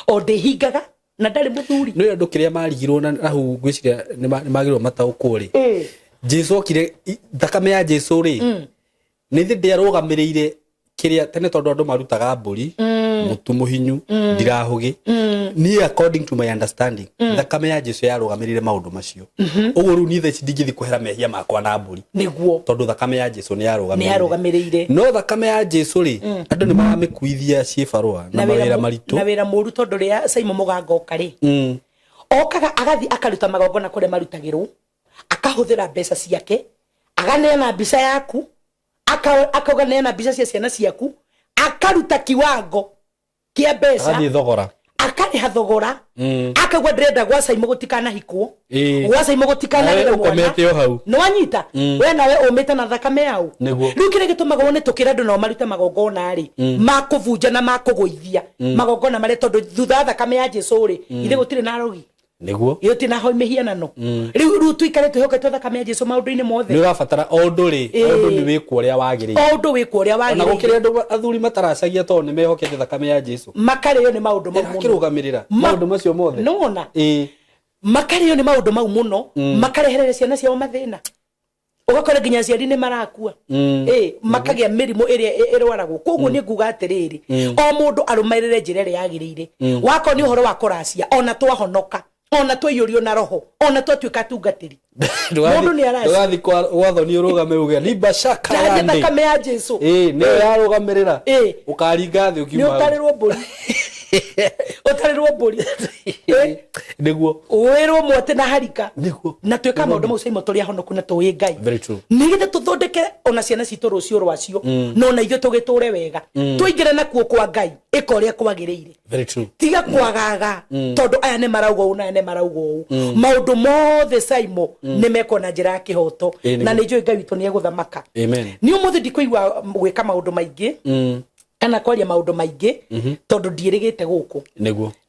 o ndĩhingaga na ndarĩ mũthuri." Nä andå kä rä a marigirwo na hau ngwĩciria nĩ magĩrĩirwo mataũkwo rĩ, Jesu okire, thakame ya Jesu rĩ, nĩ thĩ ndĩarũgamĩrĩire kĩrĩa tene, tondũ andũ marutaga mbũri, mũtu mũhinyu, ndirahũgĩ. Niĩ, according to my understanding, thakame ya Jesu yarũgamĩrĩire maũndũ macio. Ũguo rĩu niĩ thaa ici ndingĩthiĩ kũhera mehia makwa na mbũri, tondũ thakame ya Jesu nĩ yarũgamĩrĩire. Yarũgamĩrĩire. No thakame ya Jesu rĩ, andũ nĩ maramĩkuithia ciĩbarũa na mawĩra maritũ. Na wĩra mũru, tondũ rĩa Simon Mũganga oka rĩ, okaga agathi akaruta magongona kũrĩa marutagĩrwo, akahũthĩra mbeca ciake, aganeana mbica yaku, akauga neana mbica cia ciana ciaku, akaruta kiwango kĩa mbeca. Agathiĩ thogora. Akarĩha thogora, akauga, "Ndĩrenda gwa Saimo gũtikanahikwo, gwa Saimo gũtikanagĩre Nawe mwana." ũkomete o hau. Nĩwanyita? We nawe ũmĩte na thakame yau. Rĩu kĩrĩa gĩtũmaga wone tũkĩra andũ nao marute magongona rĩ, ma kũbunja na makũgũithia magongona marĩa, tondũ thutha wa thakame ya Jesu rĩ, ithe gũtirĩ na arogi, Gũtirĩ na hoi mĩhianano. Rĩu tuikare twĩhokete thakame ya Jesu maũndũ-inĩ mothe. Nĩ ũrabatara o ũndũ rĩ, o ũndũ nĩ wĩkwo ũrĩa wagĩrĩire. O ũndũ wĩkwo ũrĩa Ona gũkĩrĩ wagĩrĩire. Andũ athuri mataracagia tondũ nĩ mehokete thakame ya Jesu. Makarĩo nĩ maũndũ mau mũno. Ĩrakĩrũgamĩrĩra maũndũ macio mothe. Nĩwona? Ĩĩ. Makarĩo nĩ maũndũ mau mũno, makareherera ciana ciao mathĩna, ũgakora nginya aciari nĩ marakua, ĩ makagĩa mĩrimũ ĩrĩa ĩrwaragwo. Koguo nĩ nguga atĩrĩrĩ, o mũndũ arũmĩrĩre njĩra ĩrĩa yagĩrĩire. Wakorwo nĩ ũhoro wa kũracia, ona twahonoka, ona twaiyũrio na roho, ona twatuĩka atungatĩri, mũndũ nĩ aracia. Ndũgathiĩ gwathoni ũrũgame uge limba shaka ndaria yande. Thakame ya Jesu. Ĩĩ, nĩyo yarũgamĩrĩra. Ũkaringa thĩ Nĩ ũkiuma hau. ũtarĩrwo mbũri, ũtarĩrwo mbũri. Wĩrwo mwate na harika. Na twĩka maũndũ mau, Saimo, tũrĩ ahonoku na tũĩ Ngai. Very true. Nĩgetha tũthondeke ona ciana citũ rũciũ rwacio, no ona ithuĩ tũgĩtũre wega, tũingĩre na kuo kwa Ngai, ĩka ũrĩa kwagĩrĩire. Very true. Tiga kwagaga tondũ aya nĩ marauga ũũ na aya nĩ marauga ũũ. Maũndũ mothe, Saimo, nĩ mekwo na njĩra ya kĩhoto. Na nĩ njũĩ Ngai witũ nĩ egũthamaka. Amen. Nĩ ũmũthĩ ndikũigua gwĩka maũndũ maingĩ kana kwaria maũndũ maingĩ, tondũ ndiĩrĩgĩte gũkũ.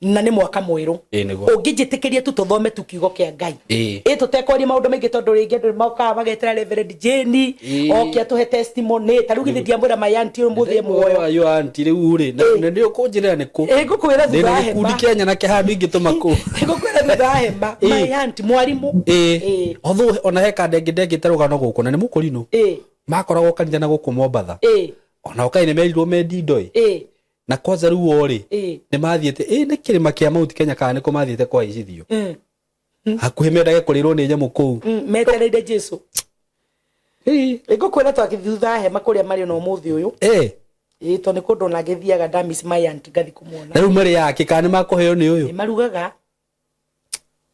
Na nĩ mwaka mwerũ. Ũngĩnjĩtĩkĩria tu tũthome tu kiugo kĩa Ngai, ĩ tũtekwaria maũndũ maingĩ, tondũ rĩngĩ andũ mokaga magetera Reverend Jane oke atũhe testimony. Ta rĩu githĩ ndiamwĩra my auntie ũmũthĩ e muoyo? Yo auntie rĩu rĩ, na nĩ ũkũnjĩrĩra nĩ kũ? Ĩ, ngũkwĩra thutha Ndĩna wa gĩkundi hema. kĩa nyanake handũ ingĩtũma kũ. Ngũkwĩra thutha wa hema. My auntie mwarimũ. Although ona he kanda ĩngĩ ndekĩte rũgano gũkũ na nĩ mũkũrinũ, makoragwo kanitha na gũkũ Mombatha, ona ũkai nĩ merirwo mendi indo ĩ, na kwanza rĩu o rĩ, nĩ mathiĩte ĩ nĩ kĩrĩma kĩa Mount Kenya kana nĩkũ mathiĩte kwaicithio, hakuhĩ mendage kũrĩrwo nĩ nyamũ kũu. Metereire Jesu. Ngũkwĩra twakĩ thutha wa hema kũrĩa marĩ ona ũmũthĩ ũyũ. Ĩ, tondũ nĩ kũndũ ona ngĩthiaga ndamiss my aunt, ngathi kũmuona. Na rĩu marĩ yake kana nĩ makũheo nĩ ũyũ? Nĩ marugaga,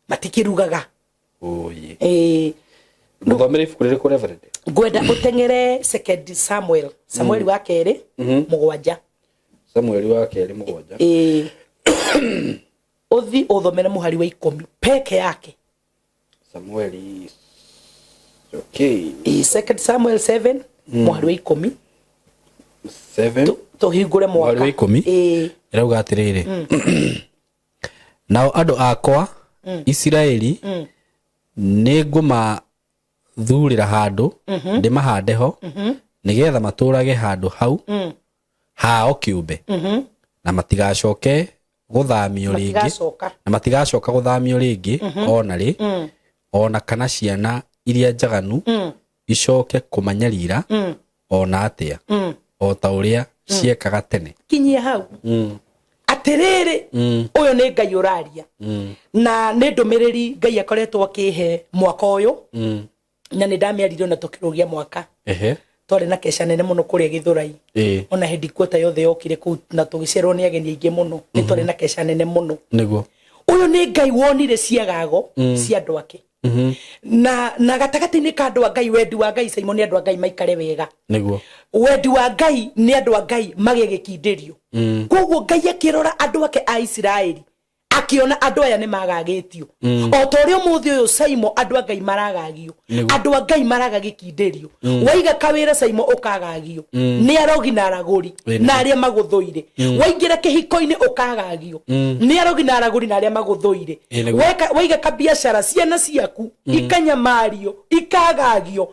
matikĩrugaga. Oye. Ĩ. Mũthomere ibuku rĩrĩkũ, Reverend? Ngwenda ũteng'ere Second Samuel, Samueli wa kerĩ 7. Samueli wa kerĩ 7. Ĩ, ũthi ũthomere mũhari wa 10 peke yake. Samueli, okay. Ĩ, Second Samuel 7 mũhari wa 10. 7. Tũhingũre mwaka. Mũhari wa 10. Ĩ. Ĩrauga atĩrĩrĩ, "Nao andũ akwa Isiraeli nĩ ngũmathurĩra handũ ndĩmahande ho, nĩgetha matũũrage handũ hau hao kĩũmbe, na matigacoke gũthamio rĩngĩ." Matigacoka. Na matigacoka gũthamio rĩngĩ ona rĩ, ona kana ciana iria njaganu icoke kũmanyarira ona atĩa, o ta ũrĩa ciekaga tene. Kinyia hau. Atĩrĩrĩ, ũyũ nĩ Ngai ũraria, na nĩ ndũmĩrĩri Ngai akoretwo akĩhe mwaka ũyũ, na nĩ ndamĩaririe ona tũkĩrũgia mwaka. Twarĩ na keca nene mũno kũrĩa Gĩthũrai. Ona headquarter yothe yokire kũu na tũgĩcerwo nĩ ageni aingĩ mũno. Nĩ twarĩ na keca nene mũno. Ũyũ nĩ Ngai wonire ciagago cia andũ ake, na gatagatĩ-inĩ ka andũ a Ngai. Wendi wa Ngai, Simon, nĩ andũ a Ngai maikare wega. Wendi wa Ngai nĩ andũ a Ngai magĩe gĩkindĩrio. Koguo Ngai akĩrora andũ ake a Isiraeli. Akiona andũ aya nĩ magagĩtio o ta ũrĩa ũmũthĩ ũyũ, Saimo, andũ a Ngai maragagio. Andũ a Ngai maraga gĩkindĩrio. Waiga kawĩra, Saimo, ũkagagio nĩ arogi na aragũri na arĩa magũthũire. Waingĩra kĩhiko-inĩ, ũkagagio nĩ arogi na aragũri na arĩa magũthũire. Waiga kabiacara, ciana ciaku ikanyamario, ikagagio.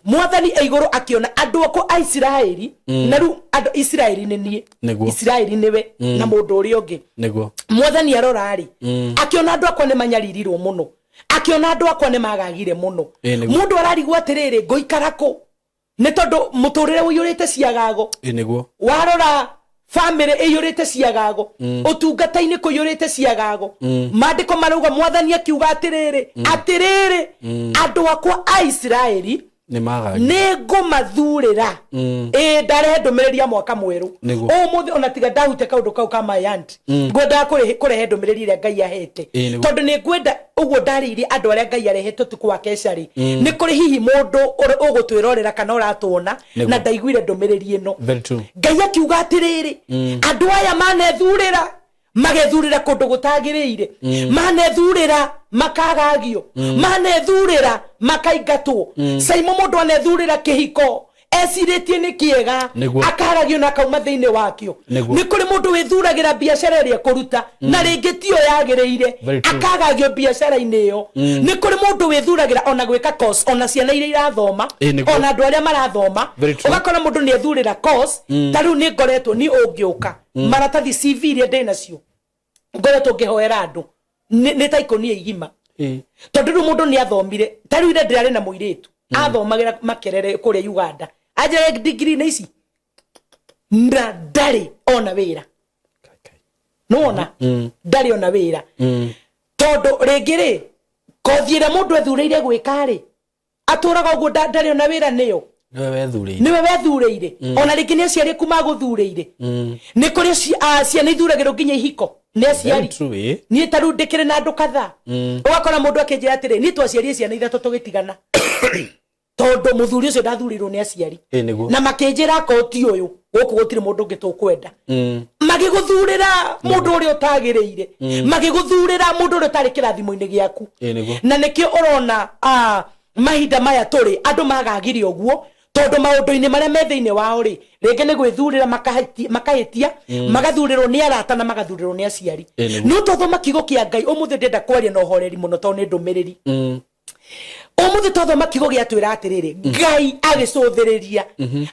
Mwathani e igũrũ akĩona andũ akwa a Isiraeli, na rĩu andũ Isiraeli nĩ niĩ. Isiraeli nĩwe na mũndũ ũrĩa ũngĩ. Mwathani arora rĩ, akĩona andũ akwa nĩ manyaririrwo mũno, akĩona andũ akwa nĩ magagire mũno. Mũndũ ararigwo atĩrĩrĩ, ngũikara kũ nĩ tondũ mũtũrĩre ũiyũrĩte ciagago. Warora bamĩrĩ ĩiyũrĩte ciagago, ũtungata-inĩ kũiyũrĩte ciagago. Maandĩko marauga Mwathani akiuga atĩrĩrĩ, atĩrĩrĩ, andũ akwa a Isiraeli nĩ magagio. Nĩ ngũmathurĩra. Ĩ ndarehe ndũmĩrĩri ya mwaka mwerũ ũmũthĩ, ona tiga ndahutia kaũndũ kau ka my aunt, ngwendaga kũrehe ndũmĩrĩri ĩrĩa Ngai ahete, Ĩ, nĩguo. tondũ nĩ ngwenda ũguo ndarĩirie andũ arĩa Ngai arehete ũtukũ wa keca rĩ, nĩ kũrĩ hihi mũndũ ũgũtwĩrorera kana ũratwona na ndaiguire ndũmĩrĩri ĩno. Very true. Ngai akiuga atĩrĩrĩ, andũ aya manethurĩra, magethurĩra kũndũ gũtagĩrĩire, manethurĩra makagagio, manethurĩra makaingatwo. Saimo, mũndũ anethurĩra kĩhiko ecirĩtie nĩ kĩega, akagagio na akauma thĩinĩ wakĩo. Nĩ kũrĩ mũndũ wĩthuragĩra biacara ĩrĩa ekũruta na rĩngĩ tiyo yagĩrĩire, akagagio biacara-inĩ ĩyo. Nĩ kũrĩ mũndũ wĩthuragĩra ona gwĩka course, ona ciana iria irathoma, ona andũ arĩa marathoma, ũgakora mũndũ nĩ ethurĩra course. Ta rĩu nĩ ngoretwo ni ũngĩũka maratathi CV iria ndĩ nacio ngoretwo ngĩhoera andũ nĩ ta ikũnia igima, tondũ rĩu mũndũ nĩ athomire. Ta rĩu ira ndĩrarĩ na mũirĩtu athomagĩra Makerere kũrĩa Uganda, anjĩra degree nĩ ici na ndarĩ ona wĩra. Kai, kai. Nĩwona ndarĩ ona wĩra, tondũ rĩngĩ rĩ kothi ĩrĩa mũndũ ethurĩire gwĩka rĩ, atũraga ũguo ndarĩ ona wĩra nĩyo. Nĩwe wethurĩire. Nĩwe wethurĩire, ona rĩngĩ nĩ aciari aku magũthurĩire. Nĩ kũrĩ ciana ithuragĩrwo nginya ihiko nĩ aciari. Very true, ĩ. Niĩ ta rĩu ndĩkĩrĩ na andũ kadhaa, ũgakora mũndũ akĩnjĩra atĩrĩ, niĩ twaciarire ciana ithatũ tũgĩtigana tondũ mũthuri ũcio ndathurĩirwo nĩ aciari. Na makĩnjĩra koti ũyũ gũkũ gũtirĩ mũndũ ũngĩ tũkwenda. Magĩgũthurĩra mũndũ ũrĩa ũtagĩrĩire, magĩgũthurĩra mũndũ ũrĩa ũtarĩ kĩrathimo-inĩ gĩaku. Na nĩkĩo ũrona mahinda maya tũrĩ andũ magagire ũguo, tondũ maũndũ-inĩ marĩa me thĩinĩ wao rĩ, rĩngĩ nĩ gwĩthurĩra makahĩtia, magathurĩrwo nĩ arata na magathurĩrwo nĩ aciari. No twathoma kiugo kĩa Ngai ũmũthĩ, ndĩrenda kwaria na ũhoreri mũno tondũ nĩ ndũmĩrĩri. Ũmũthĩ twathoma kiugo gĩatwĩra atĩrĩrĩ, Ngai agĩcũthĩrĩria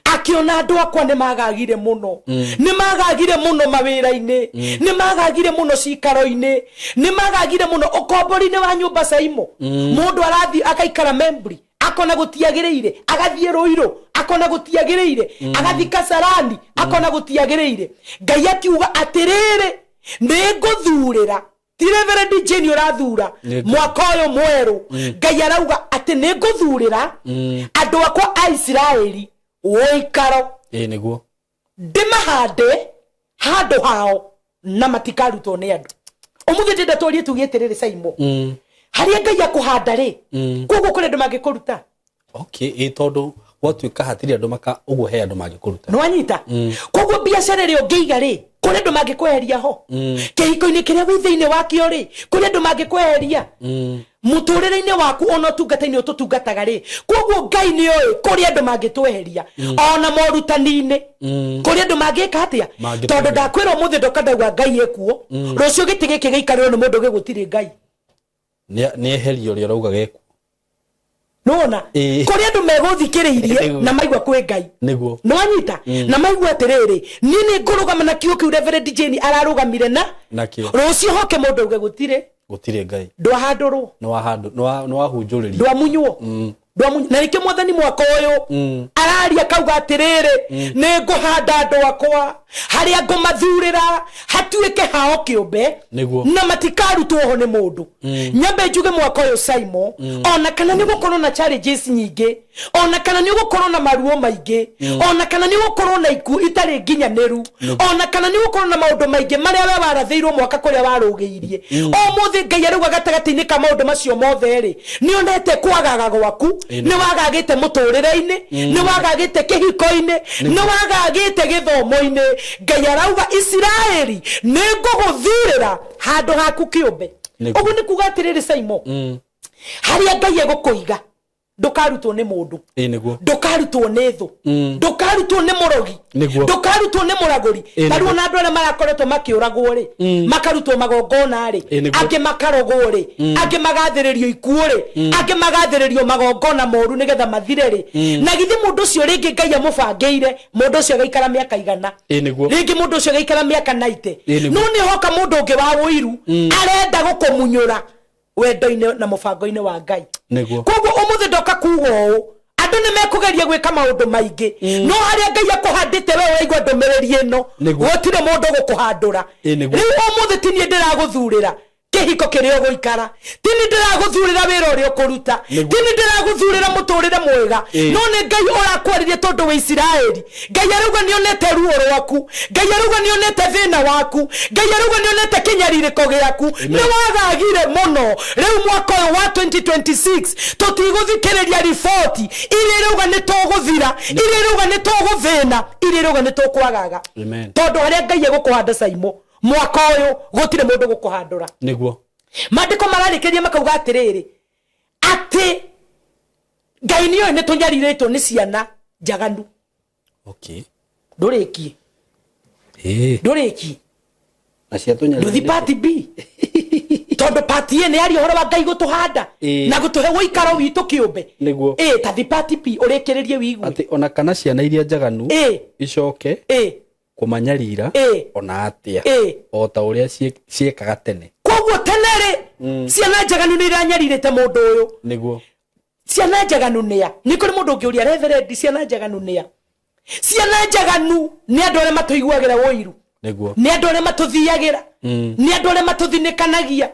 akĩona andũ akwa nĩ magagire mũno, nĩ magagire mũno mawĩra-inĩ, nĩ magagire mũno cikaro-inĩ, nĩ magagire mũno ũkombori-inĩ wa nyũmba. Caimo, mũndũ arathiĩ akaikara Membri akona gũtiagĩrĩire, agathiĩ Rũirũ akona gũtiagĩrĩire, agathiĩ Kasarani akona gũtiagĩrĩire. Ngai akiuga atĩrĩrĩ, nĩ ngũthurĩra. Ti Reverend Jane ũrathura. Mwaka ũyũ mwerũ Ngai arauga atĩ nĩ ngũthurĩra andũ akwa a Isiraeli ũikaro, ndĩmahande handũ hao na matikarutwo nĩ andũ. Ũmũthĩ ndĩrenda twarie tuge atĩrĩrĩ, Saimo, harĩa Ngai akũhanda rĩ, koguo kũrĩ andũ mangĩkũruta. Okay, ĩ tondũ gwatuĩka hatirĩ andũ maka ũguo, he andũ mangĩkũruta. Nĩwanyita? Koguo biacara ĩrĩa ũngĩiga rĩ, kũrĩ andũ mangĩkweheria ho. Kĩhiko-inĩ kĩrĩa wĩ thĩinĩ wakĩo rĩ, kũrĩ andũ mangĩkweheria. Mũtũrĩre-inĩ waku, ona ũtungata-inĩ ũtũtungataga rĩ. Koguo Ngai nĩ oĩ kũrĩ andũ mangĩtweheria, ona morutani-inĩ kũrĩ andũ mangĩka atĩa. Mangĩtweheria. Tondũ ndakwĩra ũmũthĩ ndoka ndauga Ngai ekuo, rũciũ gĩtĩ gĩkĩ gĩikarĩrwo nĩ mũndũ gĩgũtirĩ Ngai. Nĩ eherio ũrĩa ũrauga gekuo. Nĩwona kũrĩ andũ megũthikĩrĩirie na maigua kwĩ Ngai. Nĩwanyita? Na maigua atĩrĩrĩ, niĩ nĩ ngũrũgama na kiugo kĩu Reverend Jane ararũgamire na nakĩo. Rũciũ hoke mũndũ auge gũtirĩ. Gũtirĩ Ngai. Ndwahandũrwo. Nĩ wahandũ nĩ wahunjũrĩrio. Ndwamunywo. Ndwamunywo. Na nĩkĩo Mwathani mwaka ũyũ araria akauga atĩrĩrĩ, nĩ ngũhanda andũ akwa harĩa ngũmathurĩra hatuĩke hao kĩũmbe, na matikarutwo ho nĩ mũndũ. Nyambe njuge mwaka ũyũ, Saimo, ona kana nĩ ũgũkorwo na challenges nyingĩ, ona kana nĩ ũgũkorwo na maruo maingĩ, ona kana nĩ ũgũkorwo na ikuũ itarĩ nginyanĩru, ona kana nĩ ũgũkorwo na maũndũ maingĩ marĩa we warathĩirwo mwaka kũrĩa warũgĩirie, ũmũthĩ Ngai arauga gatagatĩ-inĩ ka maũndũ macio mothe rĩ, nĩ onete kwagaga gwaku. Nĩ wagagĩte mũtũrĩre-inĩ, nĩ Wagagĩte kĩhiko-inĩ, nĩ wagagĩte gĩthomo-inĩ. Ngai arauga, Isiraeli, nĩ ngũgũthurĩra handũ haku kĩũmbe. Ũguo nĩ kuga atĩrĩrĩ, Saimo, harĩa Ngai egũkũiga ndũkarutwo nĩ mũndũ. Ĩ nĩguo. Ndũkarutwo nĩ thũ, ndũkarutwo nĩ mũrogi, ndũkarutwo nĩ mũragũri. Ta rĩu ona andũ arĩa marakoretwo makĩũragwo rĩ, makarutwo magongona rĩ, Ĩ nĩguo. angĩ makarogwo rĩ, angĩ magathĩrĩrio ikuũ rĩ, angĩ magathĩrĩrio magongona moru nĩgetha mathire rĩ, na githĩ mũndũ ũcio rĩngĩ Ngai amũbangĩire mũndũ ũcio agaikara mĩaka 100? Ĩ nĩguo. Rĩngĩ mũndũ ũcio agaikara mĩaka 90. Ĩ nĩguo. No nĩ hoka mũndũ ũngĩ wa ũiru arenda gũkũmunyũra wendo-inĩ na mũbango-inĩ wa Ngai. Koguo ũmũthĩ ndoka kuga ũũ, andũ nĩ mekũgeria gwĩka maũndũ maingĩ, no harĩa Ngai akũhandĩte we ũraigua ndũmĩrĩri ĩno, gũtirĩ mũndũ gũkũhandũra. Ĩ nĩguo. Rĩu ũmũthĩ ti niĩ ndĩragũthurĩra kĩhiko kĩrĩa ũgũikara, ti niĩ ndĩragũthurĩra wĩra ũrĩa ũkũruta, ti niĩ ndĩragũthurĩra mũtũrĩre mwega, no nĩ Ngai ũrakwarĩria tondũ wĩ Isiraeli. Ngai arauga nĩ onete ruo rwaku, Ngai arauga nĩ onete thĩna waku, Ngai arauga nĩ onete kĩnyarirĩko gĩaku, nĩ wagagire mũno. Rĩu mwaka ũyũ wa 2026 tũtigũthikĩrĩria riboti iria irauga nĩ tũgũthira, iria irauga nĩ tũgũthĩna, iria irauga nĩ tũkwagaga. Amen. Tondũ harĩa Ngai egũkũhanda, Saimo, mwaka ũyũ gũtirĩ mũndũ gũkũhandũra. Maandĩko mararĩkĩria makauga atĩrĩrĩ, atĩ Ngai nĩ oĩ nĩ tũnyarirĩtwo nĩ ciana njaganu. Ndũrĩkie. Ndũrĩkie. Na ciatũnyarira. Nduthi part B, tondũ part A nĩ yaria ũhoro wa Ngai gũtũhanda na gũtũhe ũikaro witũ kĩũmbe. Ĩ tathi part B ũrĩkĩrĩrie wigue. Atĩ ona kana ciana iria njaganu icoke kũmanyarira ona atĩa, o ta ũrĩa ciekaga tene. Koguo tene rĩ, ciana njaganu nĩ iranyarirĩte mũndũ ũyũ. Ciana njaganu nĩa? Nĩ kũrĩ mũndũ ũngĩũria, reverend, ciana njaganu nĩa? Ciana njaganu nĩ andũ arĩa matũiguagĩra ũiru, nĩ andũ arĩa matũthiagĩra, nĩ andũ arĩa matũthinĩkanagia,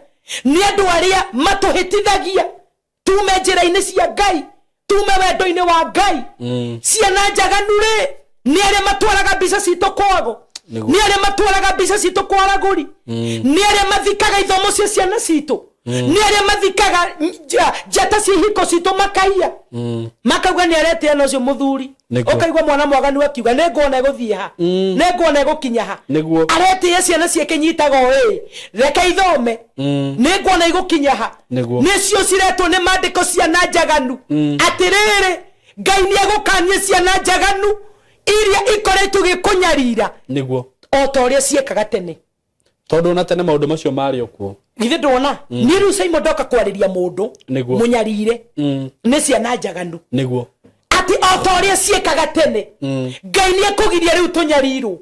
nĩ andũ arĩa matũhĩtithagia tume njĩra-inĩ cia Ngai, tume wendo-inĩ wa Ngai. Ciana njaganu rĩ, nĩ arĩa matwaraga mbica citũ kwago, nĩ arĩa matwaraga mbica citũ kwa aragũri, nĩ arĩa mathikaga ithomo cia ciana citũ, nĩ arĩa mathikaga njata cia ihiko citũ, makaiya, makauga nĩ aretia na ũcio mũthuri. Ũkaigua mwana mwaganu akiuga, nĩ nguona ĩgũthiĩ ha, nĩ nguona ĩgũkinya ha. Aretĩĩa ciana ciake nyitaga o ĩ, reke ithome, nĩ nguona igũkinya ha. Nĩcio ciretwo nĩ maandĩko ciana njaganu. Atĩrĩrĩ, Ngai nĩ egũkania ciana njaganu iria ikoretwo igĩkũnyarira o ta ũrĩa ciekaga tene. Tondũ ona tene maũndũ macio marĩ o kuo. Githĩ ndwona niĩ rĩu, Simon, ndoka kwarĩria mũndũ mũnyarire nĩ ciana njaganu, atĩ o ta ũrĩa ciĩkaga tene, Ngai nĩ ekũgiria rĩu tũnyarirwo.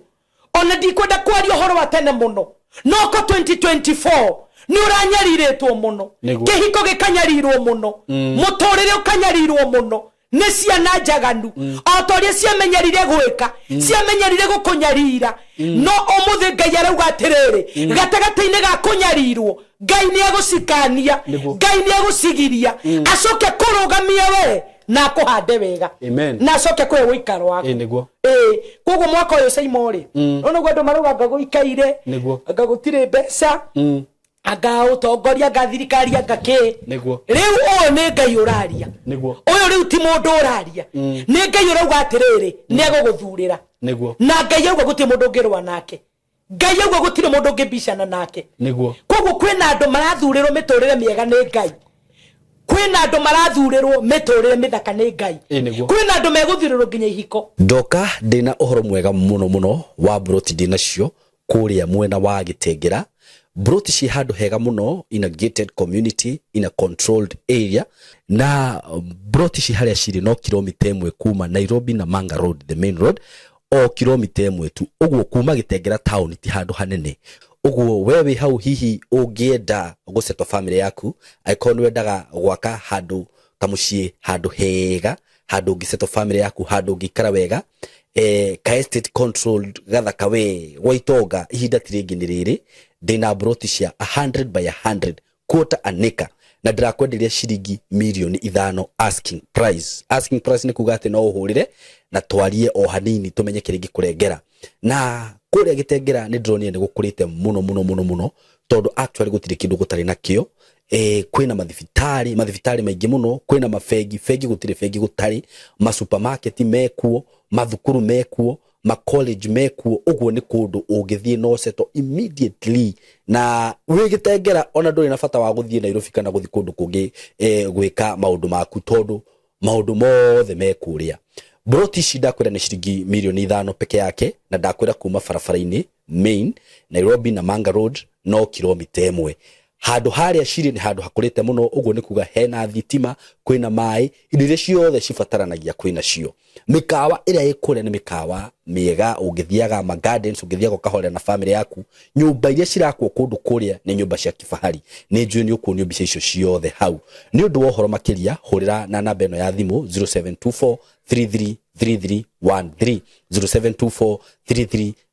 Ona ndikwenda kwaria ũhoro wa tene mũno, no ko 2024 nĩ ũranyarirĩtwo mũno, kĩhiko gĩkanyarirwo mũno, mũtũrĩre ũkanyarirwo mũno nĩ ciana njaganu, o ta ũrĩa ciamenyerire gwĩka, ciamenyerire gũkũnyarira. No ũmũthĩ Ngai arauga atĩrĩrĩ, gatagatĩ-inĩ ga kũnyarirwo, Ngai nĩ egũcikania. Ngai nĩ egũcigiria, acoke kũrũgamia we na akũhande wega. Amen. Na acoke kũhe ũikaro waku. Ĩ nĩguo. Ĩĩ, koguo mwaka ũyũ, Saimo, rĩ, no nĩguo andũ marauga anga gũikaire, anga gũtirĩ mbeca, anga ũtongoria, anga thirikari, anga kĩ. Rĩu ũyũ nĩ Ngai ũraria. Ũyũ rĩu ti mũndũ ũraria, nĩ Ngai ũrauga atĩrĩrĩ, nĩ egũgũthurĩra. Na Ngai auga gũtirĩ mũndũ ũngĩrũa nake. Ngai auga gũtirĩ mũndũ ũngĩbicana nake. Koguo kwĩna andũ marathurĩrwo mĩtũrĩre mĩega nĩ Ngai, kwĩna andũ marathurĩrwo mĩtũrĩre mĩthaka nĩ Ngai. Ĩ nĩguo. Kwĩna andũ megũthurĩrwo nginya ihiko. Ndoka ndĩna ũhoro mwega mũno mũno wa mburoti ndĩnacio kũrĩa mwena wa Gĩtengera. Mburoti ciĩ handũ hega mũno, in a gated community, in a controlled area, na mburoti ci harĩa cirĩ no kilomita 1 kuma Nairobi na Manga Road, the main road, o kilomita 1 tu. Ũguo kuma Gĩtengera town ti handũ hanene. Ũguo we wĩ hau, hihi ũngĩenda gũsettle family yaku, angĩkorwo nĩ wendaga gwaka handũ kamũciĩ, handũ hega, handũ ũngĩsettle family yaku, handũ ũngĩikara wega, ka estate controlled gathaka we gwa itonga, ihinda ti rĩngĩ nĩ rĩrĩ. Ndĩna mburoti cia 100 by 100, quarter an acre, na ndĩrakwenderia ciringi mirioni 5 asking price. Asking price nĩ kuga atĩ no ũhũrĩre na twarie o hanini tũmenye kĩrĩa ingĩkũrengera. Na kũrĩa Gĩtengera nĩ ndĩronire nĩ gũkũrĩte mũno mũno mũno mũno, tondũ actually gũtirĩ kĩndũ gũtarĩ nakĩo. Kwĩna mathibitarĩ, mathibitarĩ maingĩ mũno, kwĩna mabengi, bengi gũtirĩ bengi gũtarĩ, masupermarket mekuo, mathukuru mekuo, ma college mekuo. Ũguo nĩ kũndũ ũngĩthiĩ no settle immediately na wĩ Gĩtengera, ona ndũrĩ na bata wa gũthiĩ Nairobi kana gũthiĩ kũndũ kũngĩ gwĩka maũndũ maku, tondũ maũndũ mothe me kũrĩa. Broti ici ndakwĩra nĩ ciringi mirioni 5 peke yake, na ndakwĩra kuma barabara-inĩ main Nairobi na Manga Road no kilomita 1. Handũ harĩa cirĩ nĩ handũ hakũrĩte mũno, ũguo nĩ kuga hena thitima, kwĩna maĩ, indo iria ciothe cibataranagia kwĩna cio. Mĩkawa ĩrĩa ĩ kũrĩa nĩ mĩkawa mĩega, ũngĩthiaga ma gardens, ũngĩthiaga ũkahorera na family yaku. Nyũmba iria cirakwo kũndũ kũrĩa nĩ nyũmba cia kifahari. Nĩ njũĩ nĩ ũkuonio mbica icio ciothe hau. Nĩ ũndũ wa ũhoro makĩria, hũrĩra na namba ĩno ya thimũ 0724 333313, 0724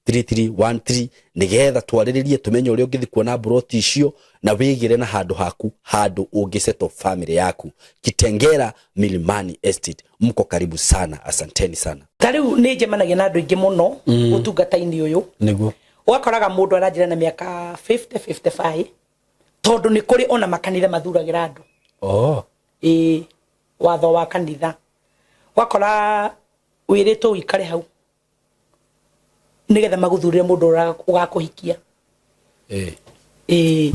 333313, nĩgetha twarĩrĩrie, tũmenye ũrĩa ũngĩthiĩ kuona mburoti icio na wĩgĩre na handũ haku, handũ ũngĩsettle family yaku. Kitengela Milimani Estate, mko karibu sana, asanteni sana. Ta rĩu nĩ njemanagia na andũ aingĩ mũno ũtungata-inĩ ũyũ. Ũgakoraga mũndũ aranjĩra na mĩaka 50, 55, tondũ nĩ kũrĩ ona makanitha mathuragĩra andũ. Ĩĩ, watho wa kanitha, ũgakora wĩrĩtwo ũikare hau nĩgetha maguthurire mũndũ ũrĩa ũgakũhikia. Ĩĩ.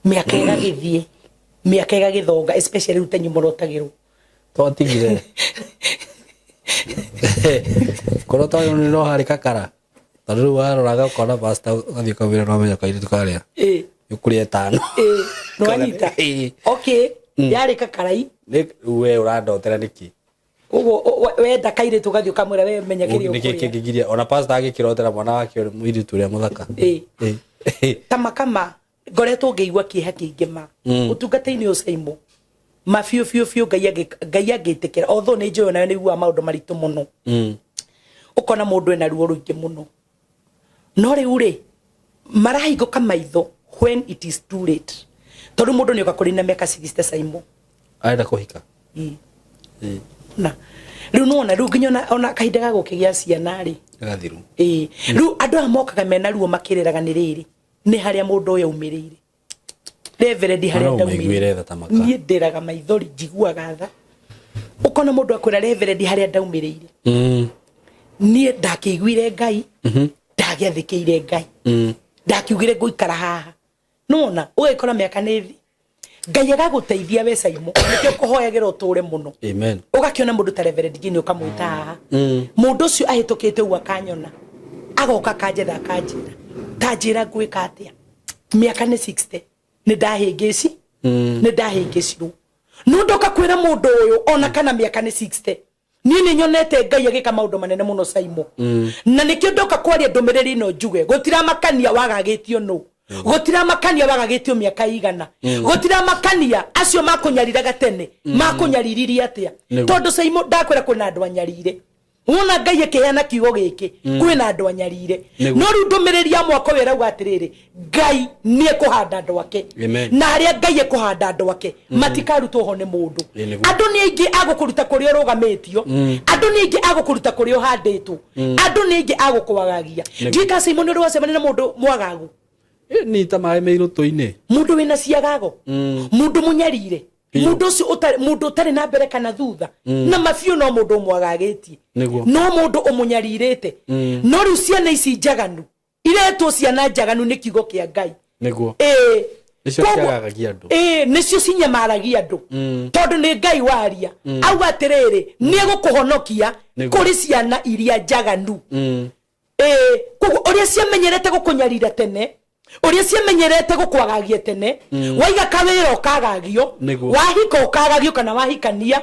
Mĩaka ĩgagĩthiĩ, mĩaka ĩgagĩthonga, especially rĩu tenyu mũrotagĩrwo. Twatigire korwo twarĩ no harĩ kakara, tondũ rĩu waroraga ũkona pastor, ũgathiĩ ũkamwĩra no menya kairĩtu karĩa ũkũrĩa ĩtano. Ĩĩ, nĩwanyita. Okay, yarĩ kakarai. We ũrandotera nĩkĩ? Koguo wenda kairĩtu ũgathiĩ ũkamwĩra, we menya kĩrĩa nĩkĩ ũkũrĩa. Kĩngĩgiria ona pastor agĩkĩrotera mwana wake ũrĩa mũirĩtu ũrĩa mũthaka? Ta makama ngoretwo ngĩigua kĩeha kĩingĩ ma ũtungata-inĩ ũyũ, Saimo, ma biũ biũ biũ. Ngai angĩtĩkĩra, although nĩ njũĩ onawe nĩ iguaga maũndũ maritũ mũno, ũkona mũndũ ena ruo rũingĩ mũno, no rĩu rĩ marahingũka maitho when it is too late, tondũ mũndũ nĩ oka kũrĩ na mĩaka 60, Saimo. Arenda kũhika. Na rĩu nĩwona rĩu nginya ona kahinda ga gũkĩgĩa ciana rĩ gathiru. Ĩĩ, rĩu andũ aya mokaga mena ruo makĩrĩraga nĩ rĩrĩ, nĩ harĩa mũndũ ũyũ aumĩrĩire, reverend, harĩa No ũmaiguĩre tha ta maka. Niĩ ndĩraga maithori, njiguaga tha. Ũkona mũndũ akwĩra, reverend, harĩa ndaumĩrĩire, niĩ ndakĩiguire Ngai, ndagĩathĩkĩire Ngai, ndakiugire ngũikara haha. Nona ũgagĩkora mĩaka nĩ thi, Ngai agagũteithia we Saimo, nĩkĩo kũhoyagĩra ũtũre mũno. Amen. Ũgakĩona mũndũ ta Reverend Jane, ũkamwĩta haha, mũndũ ũcio ahĩtũkĩte ũguo akanyona, agoka akanjetha, akanjĩra, ta njĩra ngwĩka atĩa, mĩaka nĩ 60, nĩ ndahĩngĩci, nĩ ndahĩngĩcirwo. No ndoka kwĩra mũndũ ũyũ, ona kana mĩaka nĩ 60, niĩ nĩ nyonete Ngai agĩka maũndũ manene mũno, Saimo, na nĩkĩo ndoka kwaria ndũmĩrĩri ĩno, njuge gũtiramakania wagagĩtio nũ, gũtiramakania wagagĩtio mĩaka igana, gũtiramakania acio makũnyariraga tene makũnyariririe atĩa. Tondũ Saimo, ndakwĩra kwĩna andũ anyarire. Wona Ngai ĩkĩheana kiugo gĩkĩ, kwĩna andũ anyarire. No rĩu ndũmĩrĩri ya mwaka ũyũ ĩrauga atĩrĩrĩ, Ngai nĩ ekũhanda andũ ake. Amen. Na harĩa Ngai ekũhanda andũ ake, matikarutwo ho nĩ mũndũ. Nĩguo. Andũ nĩ aingĩ agũkũruta kũrĩa ũrũgamĩtio, andũ nĩ aingĩ agũkũruta kũrĩa ũhandĩtwo, andũ nĩ aingĩ agũkwagagia. Ndiũĩ kana Simon ũrĩ wacemania na mũndũ mwagagu. Ni ta maĩ me irũtũ-inĩ. Mũndũ wĩna ciagago, mũndũ mũnyarire, mũndũ ũcio ũtarĩ mũndũ ũtarĩ na mbere kana thutha, na mabiũ no mũndũ ũmwagagĩtie, no mũndũ ũmũnyarirĩte. No rĩu ciana ici njaganu iretwo ciana njaganu nĩ kiugo kĩa Ngai. Ĩĩ. Nĩcio ciagagagia andũ. Ĩĩ, nĩcio cinyamaragia andũ, tondũ nĩ Ngai waria auga atĩrĩrĩ, nĩ egũkũhonokia kũrĩ ciana iria njaganu. Ĩĩ, koguo ũrĩa ciamenyerete gũkũnyarira tene, ũrĩa ciamenyerete gũkwagagia tene, waiga kawĩra ũkagagio, wahika ũkagagio, kana wahikania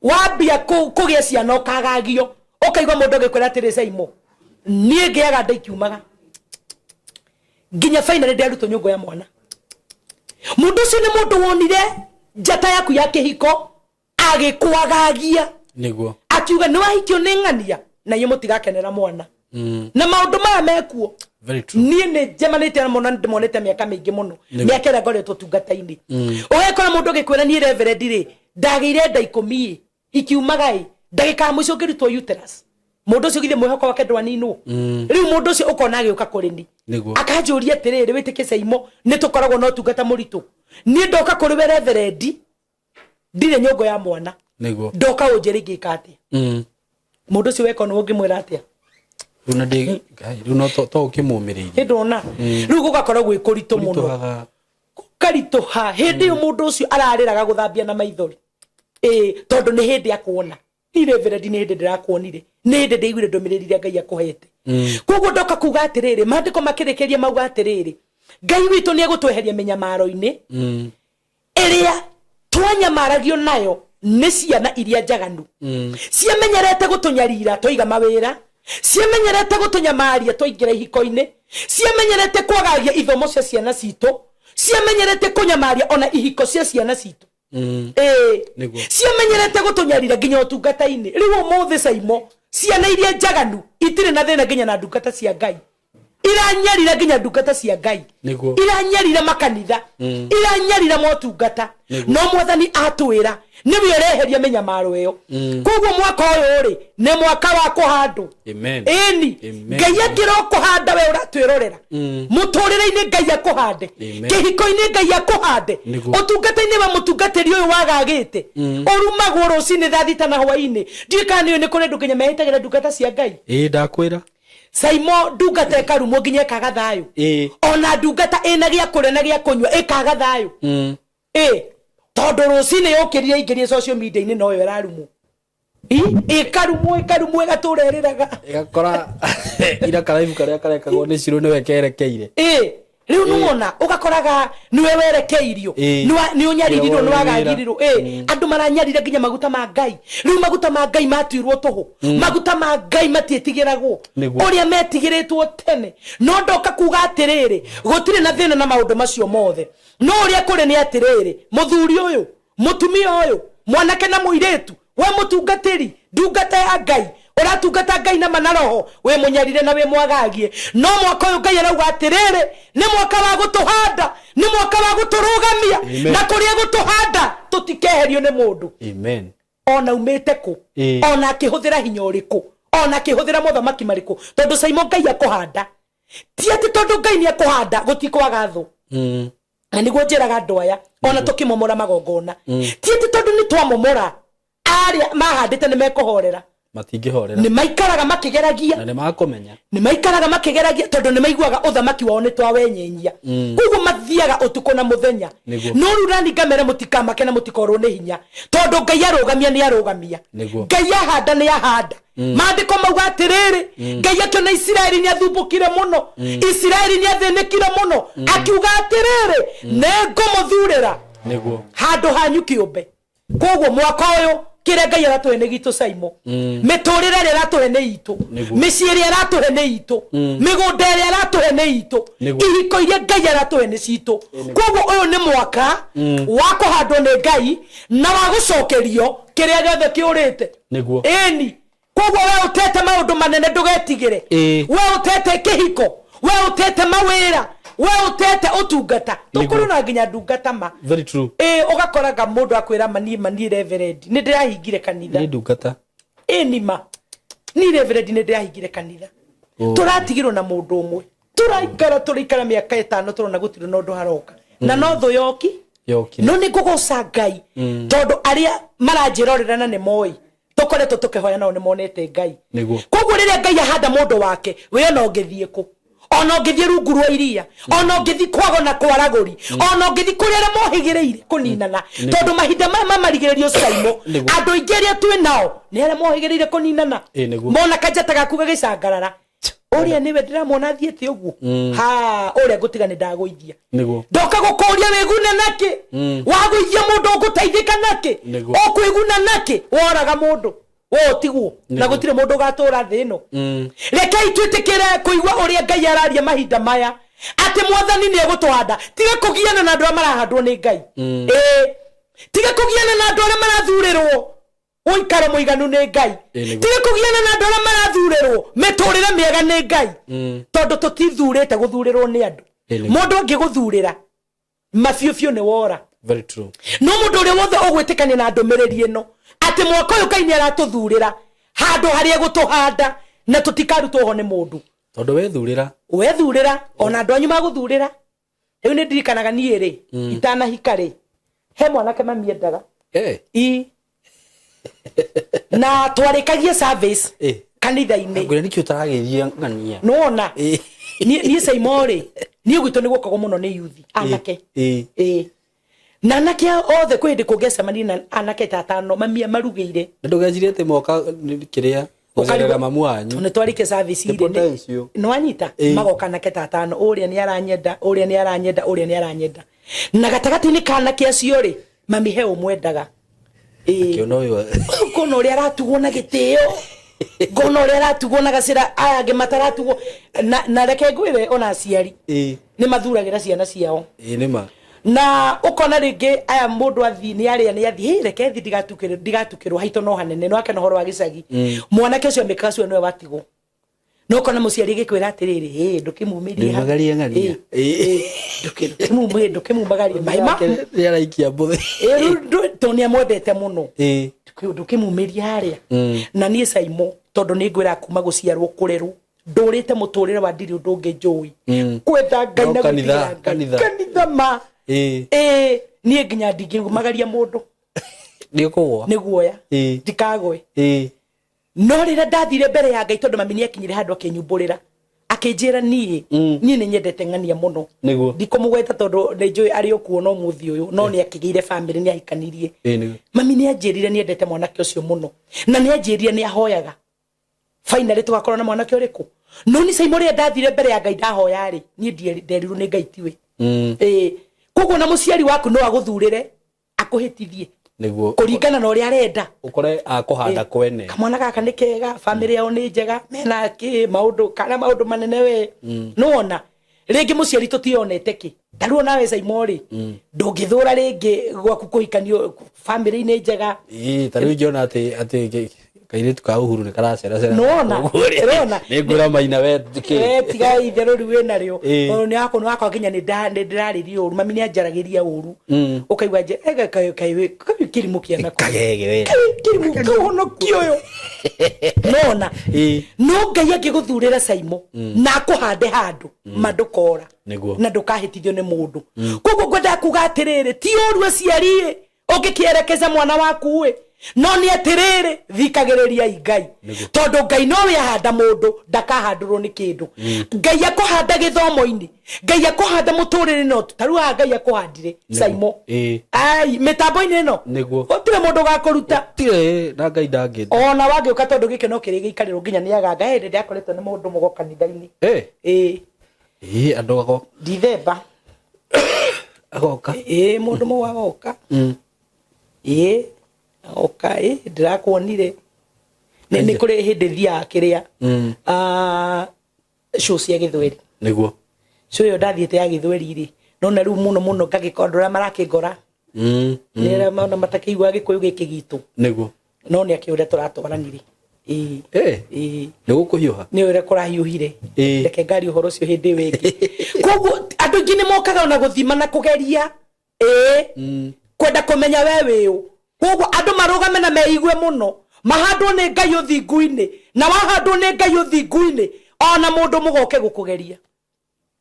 wambia kũgĩa ciana ũkagagio, ũkaigua mũndũ agĩkwĩra atĩrĩ, Saimo, niĩ ngĩaga nda ikiumaga nginya finally ndĩarutwo nyũngũ ya mwana. Mũndũ ũcio nĩ mũndũ wonire njata yaku ya kĩhiko agĩkwagagia. Akiuga nĩ wahikio nĩ ng'ania na inyuĩ mũtigakenera mwana, na maũndũ maya mekuo. Very true. Niĩ nĩ njemanĩtie namo na ndĩmonete mĩaka mĩingĩ mũno, mĩaka ĩrĩa ngoretwo tungata-inĩ. Ũgakora mũndũ agĩkwĩra, niĩ reverend rĩ, ndagĩire nda 10 ĩ, ikiumaga ĩ, ndagĩka ya mũico ngĩrutwo uterus. Mundu ucio githe mwihoko wake ndwaninwo? Riu mundu ucio ukona agiuka kuri ni, akanjuria atiriri, witikie Caimo, ni tukoragwo na utungata muritu. Ni ndoka kuri we reverendi, ndirĩ nyũngũ ya mwana. Ndoka ũnjĩre ingĩka atĩa. Mũndũ ũcio weka nĩ ũngĩmwĩra atĩa? Rĩu na ndĩ Ngai, rĩu no to ũkĩmũmĩrĩirie. Ndona rĩu gũgakorwo gwĩ kũritũ mũno. Kũritũhaga. Kũkaritũha. Hĩndĩ ĩyo mũndũ ũcio ararĩraga gũthambia na maithori, ĩĩ, tondũ nĩ hĩndĩ akuona. Ni reverend, nĩ hĩndĩ ndĩrakuonire, nĩ hĩndĩ ndĩiguire ndũmĩrĩri iria Ngai akũhete. Koguo ndoka kuga atĩrĩrĩ, maandĩko makĩrĩkĩria mauga atĩrĩrĩ, Ngai witũ nĩ egũtweheria mĩnyamaro-inĩ ĩrĩa twanyamaragio nayo nĩ ciana iria njaganu, ciamenyerete gũtũnyarira twaiga mawĩra, ciamenyerete gũtũnyamaria twaingĩra ihiko-inĩ, ciamenyerete kwagagia ithomo cia ciana citũ, ciamenyerete kũnyamaria ona ihiko cia ciana citũ. Ĩĩ. Ciamenyerete gũtũnyarira nginya ũtungata-inĩ. Rĩu ũmũthĩ Caimo, ciana iria njaganu itirĩ na thĩna nginya na ndungata cia Ngai, iranyarira nginya ndungata cia Ngai, iranyarira makanitha, iranyarira motungata. No Mwathani atwĩra nĩwe ũreheria mĩnyamaro ĩyo. Koguo mwaka ũyũ rĩ, nĩ mwaka wa kũhandwo. Amen. Ĩni. Amen. Ngai akĩra kũhanda, we ũratwĩrorera, mũtũrĩre-inĩ Ngai akũhande, kĩhiko-inĩ Ngai akũhande, ũtungata-inĩ wa mũtungatĩri ũyũ wagagĩte ũrumagwo rũcinĩ thaa 6 na hwainĩ. Ndiũĩ kana nĩũĩ nĩ kũrĩ andũ nginya mehĩtagĩra ndungata cia Ngai. Ĩĩ, ndakwĩra. Caimo, ndungata ĩkarumwo nginya ĩkaga thayũ. Ona ndungata ĩna gĩa kũrĩa na gĩa kũnyua ĩkaga thayũ. Ĩ tondũ rũcinĩ yũkĩrire ingĩrie social media-inĩ, noyo ĩrarumwo. Ĩkarumwo, ĩkarumwo, ĩgatũra ĩrĩraga. Ĩgakora ira karaibu karĩa karekagwo nĩ Cirũ nĩwe kerekeire. Ĩ rĩu nĩwona ũgakoraga nĩwe werekeirio, nĩ ũnyaririrwo, nĩ Wĩra. wagagirirwo. Ĩ andũ maranyarira nginya maguta ma Ngai. Rĩu maguta ma Ngai matuirwo tũhũ, maguta ma Ngai matiĩtigĩragwo ũrĩa metigĩrĩtwo tene. No ndoka kuga atĩrĩrĩ, gũtirĩ na thĩna na maũndũ macio mothe. No ũrĩa kũrĩ nĩ atĩrĩrĩ, mũthuri ũyũ, mũtumia ũyũ, mwanake na mũirĩtu, we mũtungatĩri, ndungata ya Ngai, ũratungata Ngai na mana roho, wĩ mũnyarire na wĩ mwagagie. No mwaka ũyũ Ngai arauga atĩrĩrĩ, nĩ mwaka wa gũtũhanda, nĩ mwaka wa gũtũrũgamia. Amen. Na kũrĩa gũtũhanda tũtikeherio nĩ mũndũ. Amen. Ona umĩte kũ, ona akĩhũthĩra hinya ũrĩkũ, ona akĩhũthĩra mothamaki marĩkũ. Tondũ Caimo, Ngai akũhanda, ti atĩ tondũ Ngai nĩ akũhanda gũtikwaga thũ. Na nĩguo njĩraga andũ aya, ona tũkĩmomora magongona, ti atĩ tondũ nĩ twamomora arĩa mahandĩte nĩ mekũhorera. Matingĩhorera. Nĩ maikaraga makĩgeragia. Na nĩ makũmenya. Nĩ maikaraga makĩgeragia tondũ nĩ maiguaga ũthamaki wao nĩ twawenyenyia. Koguo mathiaga ũtukũ na mũthenya. No rĩu nani ngamere, mũtikamake na mũtikorwo nĩ hinya, tondũ Ngai arũgamia nĩ arũgamia. Ngai ahanda nĩ ahanda. Maandĩko mauga atĩrĩrĩ, Ngai akĩona Isiraeli nĩ athumbũkire mũno, Isiraeli nĩ athĩnĩkire mũno, akiuga atĩrĩrĩ, nĩ ngũmũthurĩra handũ hanyu kĩũmbe. Koguo mwaka ũyũ kĩrĩa Ngai aratũhe nĩ gitũ. Caimo, mĩtũrĩre ĩrĩa aratũhe nĩ itũ, mĩciĩ ĩrĩa aratũhe nĩ itũ, mĩgũnda ĩrĩa aratũhe nĩ itũ, ihiko iria Ngai aratũhe nĩ citũ. Koguo ũyũ nĩ mwaka wa kũhandwo nĩ Ngai na wa gũcokerio kĩrĩa gĩothe kĩũrĩte. Ĩni. Koguo we ũtete maũndũ manene, ndũgetigĩre. We ũtete kĩhiko, we ũtete mawĩra, we ũtete ũtungata, tũkũrĩ na nginya ndungata ma. Very true. Ĩ ũgakoraga mũndũ akwĩra, mani mani reverend, nĩ ndĩrahingire kanitha. Nĩ ndungata. Ĩ nima ni reverend, nĩ ndĩrahingire kanitha. Tũratigirwo na mũndũ ũmwe, tũraikara tũraikara mĩaka 5, tũrona gũtirĩ na ũndũ haroka, na no thũ yoki. Yokire. No nĩ ngũgoca Ngai tondũ arĩa maranjĩrorera na nĩ moĩ tũkoretwo tũkĩhoya nao nĩ monete Ngai. Koguo rĩrĩa Ngai ahanda mũndũ wake, we ona ũngĩthiĩ kũ, ona ũngĩthiĩ rungu rwa iria, ona ũngĩthiĩ kwago na kwaragũri, ona ũngĩthiĩ kũrĩa arĩa mohĩgĩrĩire kũninana, tondũ mahinda maya ma marigĩrĩrio, Caimo, andũ aingĩ arĩa twĩ nao nĩ arĩa mohĩgĩrĩire kũninana. Mona kanjata gaku gagĩcangarara, ũrĩa nĩwe ndĩramwona athiĩte ũguo, ha ũrĩa ngũtiga nĩ ndagũithia. Ndoka gũkũria wĩgune nakĩ? Wagũithia mũndũ ũgũteithĩka nakĩ? Ũkwĩguna nakĩ woraga mũndũ we ũtigwo na gũtirĩ mũndũ ũgatũra thĩ ĩno? Rekei twĩtĩkĩre kũigua ũrĩa Ngai araria mahinda maya, atĩ Mwathani nĩ egũtũhanda. Tiga kũgiana na andũ arĩa marahandwo nĩ Ngai. Ĩĩ, tiga kũgiana na andũ arĩa marathurĩrwo ũikaro mũiganu nĩ Ngai. Tiga kũgiana na andũ arĩa marathurĩrwo mĩtũrĩre mĩega nĩ Ngai, tondũ tũtithurĩte gũthurĩrwo nĩ andũ. Mũndũ angĩgũthurĩra mabiũ biũ nĩ wora. Very true. No mũndũ ũrĩa wothe ũgwĩtĩkania na ndũmĩrĩri ĩno atĩ mwaka ũyũ Ngai nĩ aratũthurĩra. Handũ harĩa egũtũhanda na tũtikarutwo ho nĩ mũndũ. Tondũ wethurĩra. Wethurĩra, ona andũ anyu magũthurĩra. Rĩu nĩ ndirikanaga niĩ rĩ, itanahika rĩ, he mwanake mami endaga. I na twarĩkagie service kanitha-inĩ. Ngwĩra nĩkĩ ũtaragĩria ng'ania. Nĩwona niĩ Saimo rĩ, niĩ gwitũ nĩ guokagwo mũno nĩ yuthi anake. Ĩ na anake othe kwĩ hĩndĩ kũngĩacemania na anake ta atano, mami amarugĩire. Na ndũgecirie atĩ moka kĩrĩa gũcerera mamu wanyu. Nĩ twarĩkia service Nĩ rĩ, potential. Nĩwanyita? Magoka anake ta atano, ũrĩa nĩ aranyenda, ũrĩa nĩ aranyenda, ũrĩa nĩ aranyenda, na gatagatĩ-inĩ ka anake acio rĩ, mami he ũmwendaga. Ĩ. Kĩona ũyũ. Ngona ũrĩa aratugwo na gĩtĩo, ngona ũrĩa aratugwo na gacĩra aya angĩ mataratugwo, na reke ngwĩre, ona aciari nĩ mathuragĩra ciana ciao. Ĩ nĩ ma. Na ukona rĩngĩ aya mũndũ athi nĩ arĩa nĩ athi, "Hĩ, reke thi ndigatukĩrwo, ndigatukĩrwo haitũ no hanene." No akena ũhoro wa gĩcagi, mwanake ũcio amĩkaga cio nĩwe watigwo, no ũkona mũciari agĩkwĩra atĩrĩrĩ, "Hĩ, ndũkĩmumĩrie ha." Ndumagarie ng'ania. Ndũkĩmumagarie maĩ ma Nĩ araikia mbũthĩ. Ĩ, rĩu tondũ nĩ amwendete mũno. Ndũkĩmumĩrie harĩa. Na niĩ Saimo, tondũ nĩ ngwĩra kuma gũciarwo kũrerwo ndũrĩte mũtũrĩre wa ndirĩ ũndũ ũngĩ njũĩ, kwenda Ngai No na kanitha, gwĩtigĩra Ngai. Kanitha. Kanitha ma. Ĩ, niĩ nginya ndingĩumagaria mũndũ. Nĩ ũkũgwa. Nĩ guoya. Ndikagwe. No rĩrĩa ndathire mbere ya Ngai, tondũ mami nĩ akinyire handũ akĩnyumbũrĩra, akĩnjĩra niĩ niĩ nĩ nyendete ng'ania mũno. Ndikũmũgweta tondũ nĩ njũĩ arĩ o kuo no mũthĩ ũyũ, no nĩ akĩgĩire famĩlĩ, nĩ ahikanirie. Ĩ nĩguo. Mami nĩ anjĩrire nĩ endete mwanake ũcio mũno, na nĩ anjĩrire nĩ ahoyaga finally tũgakorwo na mwanake ũrĩkũ. No nĩ Saimo, rĩrĩa ndathire mbere ya Ngai ndahoya rĩ, niĩ nderirwo nĩ Ngai tiwe. Ĩĩ, koguo na mũciari waku no agũthurĩre akũhĩtithie. Kũringana na ũrĩa arenda. Ũkore akũhanda kwene. Kamwana gaka nĩ kega, famĩlĩ yao nĩ njega, mena kĩ maũndũ kana maũndũ manene, we nĩwona rĩngĩ mũciari tũtionete kĩ. Ta rĩu onawe Saimo rĩ, ndũngĩthũra rĩngĩ gwaku kũhikanio famĩlĩ-inĩ njega. Ĩ, ta rĩu ingĩona atĩ kairĩtu ka Uhuru nĩ karaceracera. Nĩwona? Ũguo rĩ, Nĩwona? nĩ ngwĩra maina we kĩ. Eh, tiga itherũ rĩu wĩna rĩo. Tondũ nĩ wakwa, nĩ wakwa nginya nĩ ndĩrarĩria ũru, mami nĩ anjaragĩria ũru, ũkaigua nje eh, kaĩ kĩrimũ kĩa nako. Kagege we. Kaĩ kĩrimũ kĩhonoki ũyũ nona. No Ngai angĩgũthurĩra Saimo na akũhande handũ ma, ndũkora. Na ndũkahĩtithio nĩ mũndũ. Koguo ngwendaga kuga atĩrĩrĩ, ti ũru aciari ĩ ũngĩkĩerekeza mwana waku ĩ, no nĩ atĩrĩrĩ, thikagĩrĩriai Ngai, tondũ Ngai nowe ahanda mũndũ ndakahandũrwo nĩ kĩndũ. Ngai akũhanda gĩthomo-inĩ, Ngai akũhanda mũtũrĩre, no ta rĩu haha Ngai akũhandire Saimo. Ai, mĩtambo-inĩ ĩno gũtirĩ mũndũ ũgakũruta. Tirĩ na Ngai ndangĩ. Ona wangĩũka, tondũ gĩkĩ no kĩrĩ gĩikarĩrwo nginya nĩ aganga. He hĩndĩ ndĩrakoretwo nĩ mũndũ mũgo kanitha-inĩ. Ĩ. Ĩ, andũ ago. Dithemba. Agoka. Ĩ, mũndũ mũgo agoka. Ĩ, agoka, ĩ ndĩrakuonire nĩ kũrĩ hĩndĩ thiaga kĩrĩa, show cia gĩthweri. Show ĩyo ndathiĩte ya gĩthweri rĩ, nona rĩu mũno mũno ngagĩkorwo andũ arĩa marakĩngora nĩ arĩa mona matakĩigua gĩkũyũ gĩkĩ gitũ. No nĩ akĩũrĩa tũratwaranire. Ĩ. Ĩ. Nĩ gũkũhiũha. Nĩ ũrĩa kũrahiũhire. Reke ngari ũhoro ũcio hĩndĩ ĩyo ĩngĩ. Koguo andũ aingĩ nĩ mokaga ona gũthima na kũgeria, ĩĩ, kwenda kũmenya we wĩũ. Koguo andũ marũgame na meigue mũno, mahandwo nĩ Ngai ũthingu-inĩ, na wahandwo nĩ Ngai ũthingu-inĩ, ona mũndũ mũgoke gũkũgeria,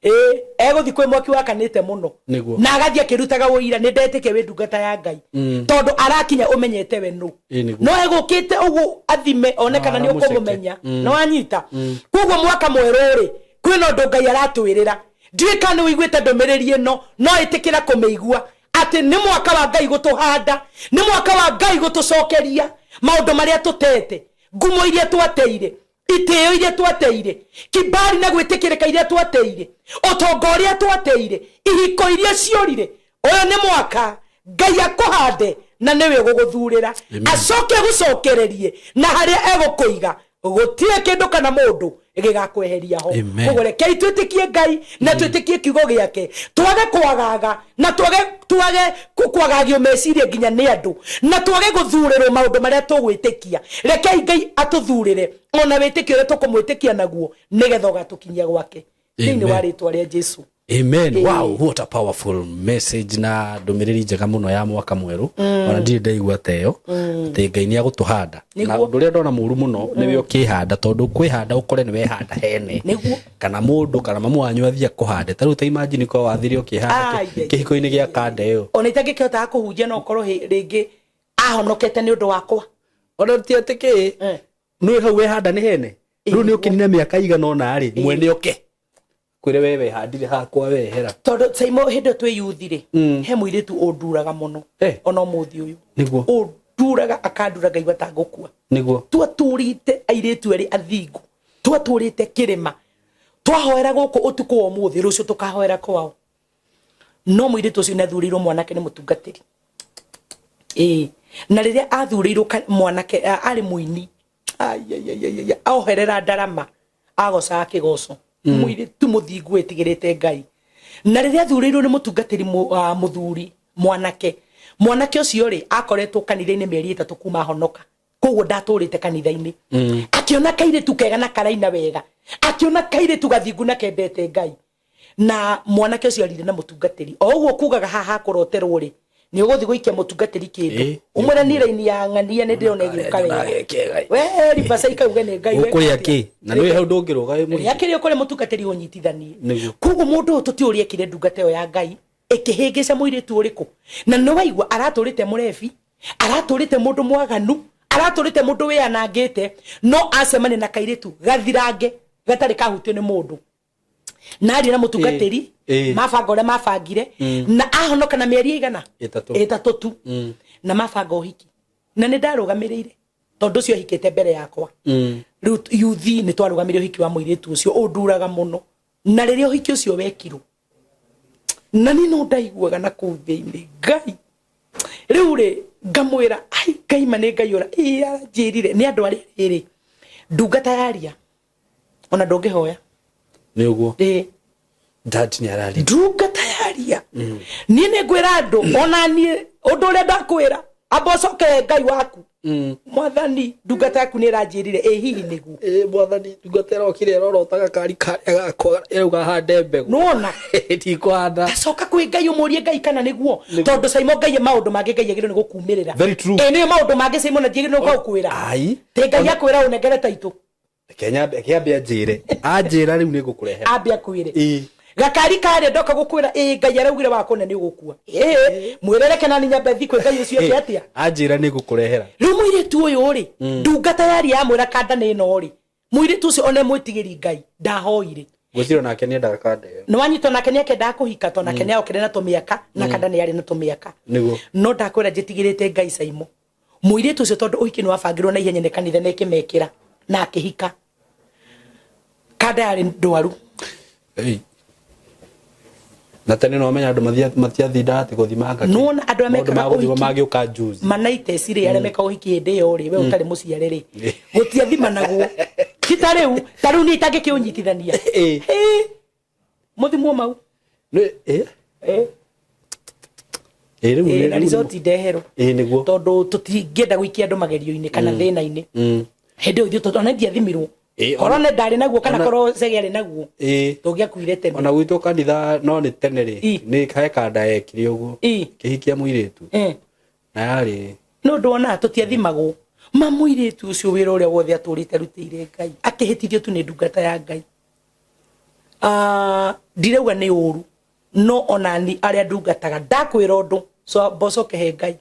ĩĩ, egũthiĩ kwĩ mwaki wakanĩte mũno. Na agathiĩ akĩrutaga ũira, nĩ ndetĩkia wĩ ndungata ya Ngai, tondũ arakinya ũmenyete we nũ. Ĩ nĩguo. No egũkĩte ũguo athime one kana nĩ Aramũceke. ũkũmũmenya. Na wanyita, koguo mwaka mwerũ rĩ, kwĩna ũndũ Ngai aratwĩrĩra. Ndiũĩ kana nĩ ũiguĩte ndũmĩrĩri ĩno, no ĩtĩkĩra kũmĩigua atĩ nĩ mwaka wa Ngai gũtũhanda, nĩ mwaka wa Ngai gũtũcokeria maũndũ marĩa tũtete, ngumo iria twateire, itĩo iria twateire, kibali na gwĩtĩkĩrĩka iria twateire, ũtonga ũrĩa twateire, ihiko iria ciorire. Ũyũ nĩ mwaka Ngai akũhande na nĩwe ũgũgũthurĩra. Amen. Acoke agũcokererie na harĩa egũkũiga gũtirĩ kĩndũ kana mũndũ gĩgakweheria ho. Amen. Koguo rekei twĩtĩkie Ngai na twĩtĩkie kiugo gĩake, twage kwagaga na twage kwagagio meciria nginya nĩ andũ, na twage gũthurĩrwo maũndũ marĩa tũgwĩtĩkia. Rekei Ngai atũthurĩre ona wĩtĩkio ũrĩa tũkũmwĩtĩkia naguo, nĩgetha ũgatũkinyia gwake thĩinĩ wa Amen. rĩtwa rĩa Jesu. Amen. Wow, what a powerful message na ndũmĩrĩri njega mũno ya mwaka mwerũ. Ona ndirĩ ndaigua ta ĩyo atĩ Ngai nĩ agũtũhanda. Na Nĩguo. ũndũ ũrĩa ndona mũru mũno nĩwe ũkĩhanda, tondũ kwĩhanda ũkore nĩ wehanda hene. Nĩguo. Kana mũndũ kana mamu wanyu athiĩ akũhande. Ta rĩu ta imagine korwo wathire ũkĩhanda Ai, ai, kĩhiko-inĩ gĩa kanda ĩyo. Ona itangĩkĩhotaga kũhunjia, no korwo rĩngĩ ahonokete nĩ ũndũ wakwa. Ona ti atĩ kĩ nĩ hau wehanda nĩ hene. Rĩu nĩ ũkĩnina mĩaka igana ũna rĩ, mwene oke kwĩre we wehandire hakwa wehera. Tondũ Saimo, hĩndĩ ĩyo twĩ yuthi rĩ, he mũirĩtu ũnduraga mũno. Ona ũmũthĩ ũyũ ũnduraga, akandura ngaigua ta ngũkua. Twatũrĩte airĩtu erĩ athingu, twatũrĩte kĩrĩma, twahoera gũkũ ũtukũ wa ũmũthĩ, rũciũ tũkahoera kwao. No mũirĩtu ũcio nĩ athurĩirwo mwanake nĩ mũtungatĩri. Ĩĩ, na rĩrĩa athurĩirwo mwanake, arĩ mũini. Ai, ai, ai, ai, ai, oherera ndarama, agocaga kĩgoco. Mũirĩtu mũthingu wĩtigĩrĩte Ngai. Na rĩrĩa athurĩirwo nĩ mũtungatĩri mũthuri mwanake, mwanake ũcio rĩ, akoretwo kanitha-inĩ mĩeri 3 kuma ahonoka, koguo ndatũrĩte kanitha-inĩ. Akĩona kairĩtu kega na karaina wega, akĩona kairĩtu gathingu na kendete Ngai. Na mwanake ũcio arire na mũtungatĩri o ũguo kugaga haha kũroterwo rĩ, nĩ ũgũthiĩ gũikia mũtungatĩri kĩndũ, ũmwĩre niĩ raini ya ng'ania nĩ ndĩrona ĩgĩũka wega, we ribaca ikauge nĩ Ngai. Ũkũrĩa kĩ na nĩ hau ndũngĩrũga wĩ rĩa mũhiki. Kĩrĩa ũkũrĩa mũtungatĩri ũnyitithanie. Nĩguo. Koguo mũndũ ũyũ tũtiũĩ ũrĩa ekire, ndungata ĩyo ya Ngai ĩkĩhĩngĩca mũirĩtu ũrĩkũ. Na nĩ waigua aratũrĩte mũrebi, aratũrĩte mũndũ mwaganu, aratũrĩte mũndũ wĩanangĩte, no acemania na kairĩtu gathirange gatarĩ kahutio nĩ mũndũ, na aria na mũtungatĩri, mabanga ũrĩa mabangire, na ahonoka na mĩeri ĩigana? 3. 3 tu. Na mabanga ũhiki, na nĩ ndarũgamĩrĩire tondũ ũcio ahikĩte mbere yakwa. Rĩu yuthi nĩ twarũgamĩrĩire ũhiki wa mũirĩtu ũcio ũnduraga mũno. Na rĩrĩa ũhiki ũcio wekirwo, na niĩ no ndaiguaga na kũu thĩinĩ Ngai rĩu rĩ, ngamwĩra, ai Ngai, ma nĩ Ngai ũra ĩĩ aranjĩrire nĩ andũ arĩa rĩrĩ ndungata yaria ona ndũngĩhoya. Nĩ ũguo. Ĩĩ. Dad nĩ arari. Ndungata yaria, niĩ nĩ ngwĩra andũ, ona niĩ ũndũ ũrĩa ndakwĩra, amba ũcoke Ngai waku. Mwathani, ndungata yaku nĩ ĩranjĩrire, ĩ hihi nĩguo? Ĩ mwathani, ndungata ĩrokire ĩrorota gakari karĩa gakwa, ĩrauga hande mbegũ. Nĩwona? Ndikũhanda. Coka kwĩ Ngai, ũmũrie Ngai kana nĩguo. Tondũ Saimo, Ngai maũndũ mangĩ Ngai agĩrĩirwo nĩ gũkumĩrĩra. Very true. Ĩ nĩyo maũndũ mangĩ Saimo na ndiagĩrĩirwo nĩ gũkwĩra. Ai. Tĩ Ngai akwĩra ũnengere taitũ. Reke nyambe, reke ambe anjĩre. Anjĩra rĩu nĩ ngũkũrehera. Ambe akwĩre. Gakari karĩa ndoka gũkwĩra, ĩ Ngai araugire wakũne nĩ ũgũkua. Ĩ mwĩre reke nani nyambe thiĩ kwĩ Ngai ũcio eke atĩa. Anjĩra nĩ ngũkũrehera. Rĩu mũirĩtu ũyũ rĩ, ndungata yaria yamwĩra kanda nĩ ĩno rĩ, mũirĩtu ũcio ona mwĩtigĩri Ngai ndahoire. Ngwĩciria nake nĩ endaga kanda ĩyo. Nĩ wanyitwo, nake nĩ akendaga kũhika, tondũ nake nĩ aokire na tũmĩaka, na kanda nĩ yarĩ na tũmĩaka. No ndakwĩra njĩtigĩrĩte Ngai, Saimo, mũirĩtu ũcio, tondũ ũhiki nĩ wabangirwo na ihenya nĩ kanitha na ĩkĩmekĩra na akĩhika, kanda yarĩ ndwaru. Ei. Na tene no menya andũ matiathindaga atĩ gũthimanga kĩ. Nĩwona andũ arĩa Maũndũ mekaga ma gũthima ũhiki mangĩũka juzi. Manaiteci rĩ, arĩa mekaga ũhiki hĩndĩ ĩyo rĩ, we ũtarĩ mũciare rĩ, gũtiathimanagwo, ti ta rĩu. Ta rĩu niĩ itangĩkĩũnyitithania. Ĩ, mũthimwo mau. Ĩ? Ĩ, rĩu Na resort ndeherwo. Ĩ, nĩguo. Tondũ tũtingĩenda gũikia andũ magerio-inĩ kana thĩna-inĩ. Hĩndĩ ĩyo ithuĩ tondũ ona ndiathimirwo, korwo nĩ ndarĩ naguo kana korwo Cege arĩ naguo, tũngĩakuire tene. Ona gwitũ kanitha no nĩ tene rĩ, nĩ he kanda yekire ũguo. Kĩhikia mũirĩtu. Na yarĩ Nĩ ũndũ ona tũtiathimagwo ma mũirĩtu ũcio, wĩra ũrĩa wothe atũrĩte arutĩire Ngai, akĩhĩtithio tu nĩ ndungata ya Ngai. Ah, ndirauga nĩ ũru, no onani arĩa ndungataga ndakwĩra ũndũ, so mbocoke he Ngai.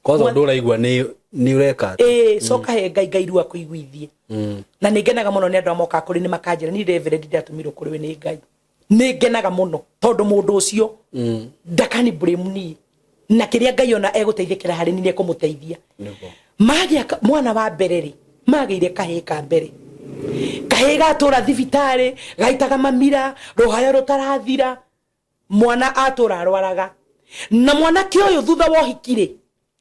Kwanza ũndũ ũraigua nĩ ũreka atĩ. Ĩĩ, coka he Ngai, Ngai rĩu akũiguithie. Na nĩ ngenaga mũno nĩ andũ arĩa mokaga kũrĩ nĩ makanjĩra, niĩ reverend ndatũmirwo kũrĩ we nĩ Ngai. Nĩ ngenaga mũno tondũ mũndũ ũcio ndakani blame niĩ, na kĩrĩa Ngai ona egũteithĩkĩra harĩ niĩ nĩ ekũmũteithia. Magĩa mwana wa mbere rĩ, magĩire kahĩĩ ka mbere. Kahĩĩ gatũra thibitarĩ gaitaga mamira rũhayo rũtarathira, mwana atũra arwaraga. Na mwanake ũyũ thutha wa ũhiki rĩ,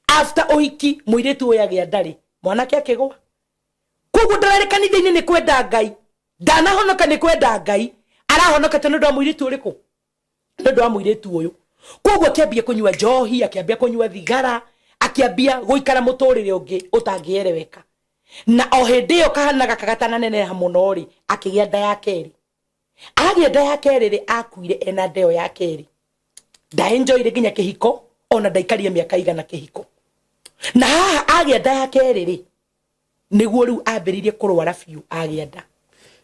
after ũhiki, mũirĩtu ũyũ agĩa ndarĩ, mwanake akĩgũa. Koguo ndararĩ kanitha-inĩ nĩ kwenda Ngai, ndanahonoka nĩ kwenda Ngai, arahonokete nĩ ũndũ wa mũirĩtu ũrĩkũ? Nĩ ũndũ wa mũirĩtu ũyũ. Koguo akĩambia kũnyua njohi, akĩambia kũnyua thigara, akĩambia gũikara mũtũrĩre ũngĩ ũtangĩereweka. Na o hĩndĩ ĩyo kahana gaka gatananeneha mũno rĩ, akĩgĩa nda ya kerĩ. Agĩa nda ya kerĩ rĩ, akuire ena nda ĩyo ya kerĩ. Ndaenjoire nginya kĩhiko, ona ndaikarire mĩaka igana kĩhiko. Na haha agĩa nda ya kerĩ rĩ, nĩguo rĩu ambĩrĩirie kũrwara biũ agĩa nda.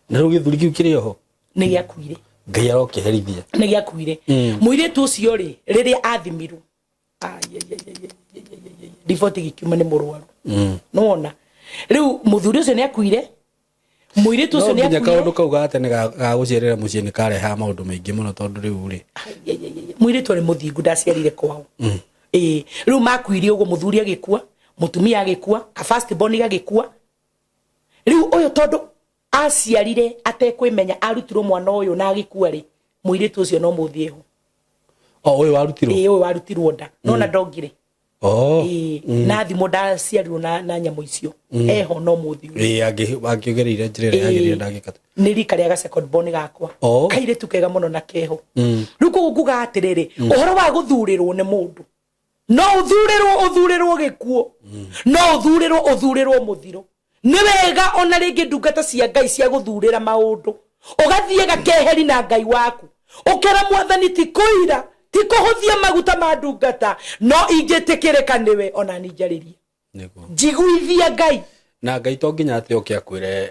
Na rĩu gĩthuri kĩu kĩrĩ oho? Nĩ gĩakuire. Ngai arokĩherithia. Nĩ gĩakuire. Mũirĩtu ũcio rĩ, rĩrĩa athimirwo, riboti gĩkiuma nĩ mũrwaru. Nĩwona rĩu mũthuri ũcio nĩ akuire, mũirĩtu No ũcio nĩ nginya akuire. Kaũndũ kau ga tene ga gũciarĩra mũciĩ nĩ karehaga maũndũ maingĩ mũno, tondũ rĩu rĩ, Ai, ai, ai, ai. Mũirĩtu arĩ mũthingu, ndaciarire kwao. Ĩĩ, rĩu makuire ũguo, mũthuri agĩkua, mũtumia agĩkua, ka first born gagĩkua. Rĩu ũyũ tondũ aciarire atekwĩmenya, arutirwo mwana ũyũ na agĩkua rĩ, mũirĩtu ũcio no mũthiĩ ho. O ũyũ warutirwo? Ĩĩ, ũyũ warutirwo nda nona ndongire. Oh. Ĩĩ, na thimũ ndaciarirwo na nyamũ icio eho no mũthiĩ. Ĩĩ, angĩgereire njĩra ĩrĩa yagĩrĩire ndangĩkata. Nĩ rika rĩa ga second born gakwa. Oh. Kairĩtu kega mũno na keho. Rĩu koguo nguga atĩrĩrĩ, ũhoro wa gũthurĩrwo nĩ mũndũ, no ũthurĩrwo ũthurĩrwo gĩkuũ, no ũthurĩrwo ũthurĩrwo mũthiro. Nĩ wega ona rĩngĩ ndungata cia Ngai cia gũthurĩra maũndũ, ũgathiĩ gakeheri na Ngai waku, ũkera Mwathani, ti kũira, ti kũhũthia maguta ma ndungata, no ingĩtĩkĩrĩka nĩwe, ona ni njarĩrie. Nĩguo. Njiguithia Ngai. Na Ngai to nginya atĩ oke akwĩre,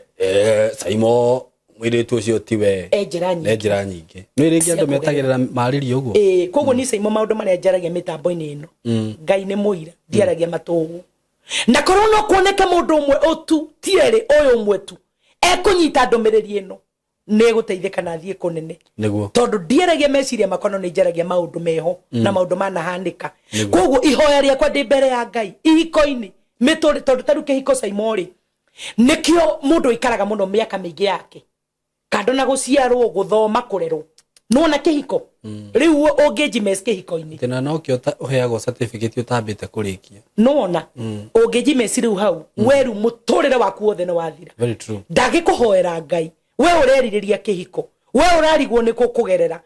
"Saimo, mũirĩtu ũcio tiwe." E njĩra nĩ nyingĩ. Njĩra nyingĩ nĩ rĩngĩ cia andũ kũgerera. metagĩrĩra marĩrie ũguo. Ĩĩ, koguo niĩ Saimo, maũndũ marĩa njaragia mĩtambo-inĩ ĩno, Ngai nĩ mũira, ndiaragia matũgũ. Na korwo no kuoneke mũndũ ũmwe ũtu, ti erĩ, ũyũ ũmwe tu ekũnyita ndũmĩrĩri ĩno, nĩ egũteithĩka na athiĩ kũnene. Nĩguo. Tondũ ndiaragia meciria makwa, no nĩ njaragia maũndũ meho na maũndũ manahanĩka. Nĩguo. Koguo ihoya rĩakwa ndĩ mbere ya Ngai ihiko-inĩ mĩtũrĩ, tondũ tarĩu kĩhiko, Saimo rĩ, nĩkĩo mũndũ aikaraga mũno mĩaka mĩingĩ yake kando na gũciarwo, gũthoma, kũrerwo. Nĩwona kĩhiko rĩu ũngĩnjimes kĩhiko-inĩ. Tena nokĩo ũheagwo certificate ũtambĩte kũrĩkia. Nĩwona ũngĩnjimes rĩu hau, weru mũtũrĩre waku wothe nĩ wathira. Very true. Ndagĩkũhoera Ngai, we ũrerirĩria kĩhiko, we ũrarigwo nĩ kũkũgerera,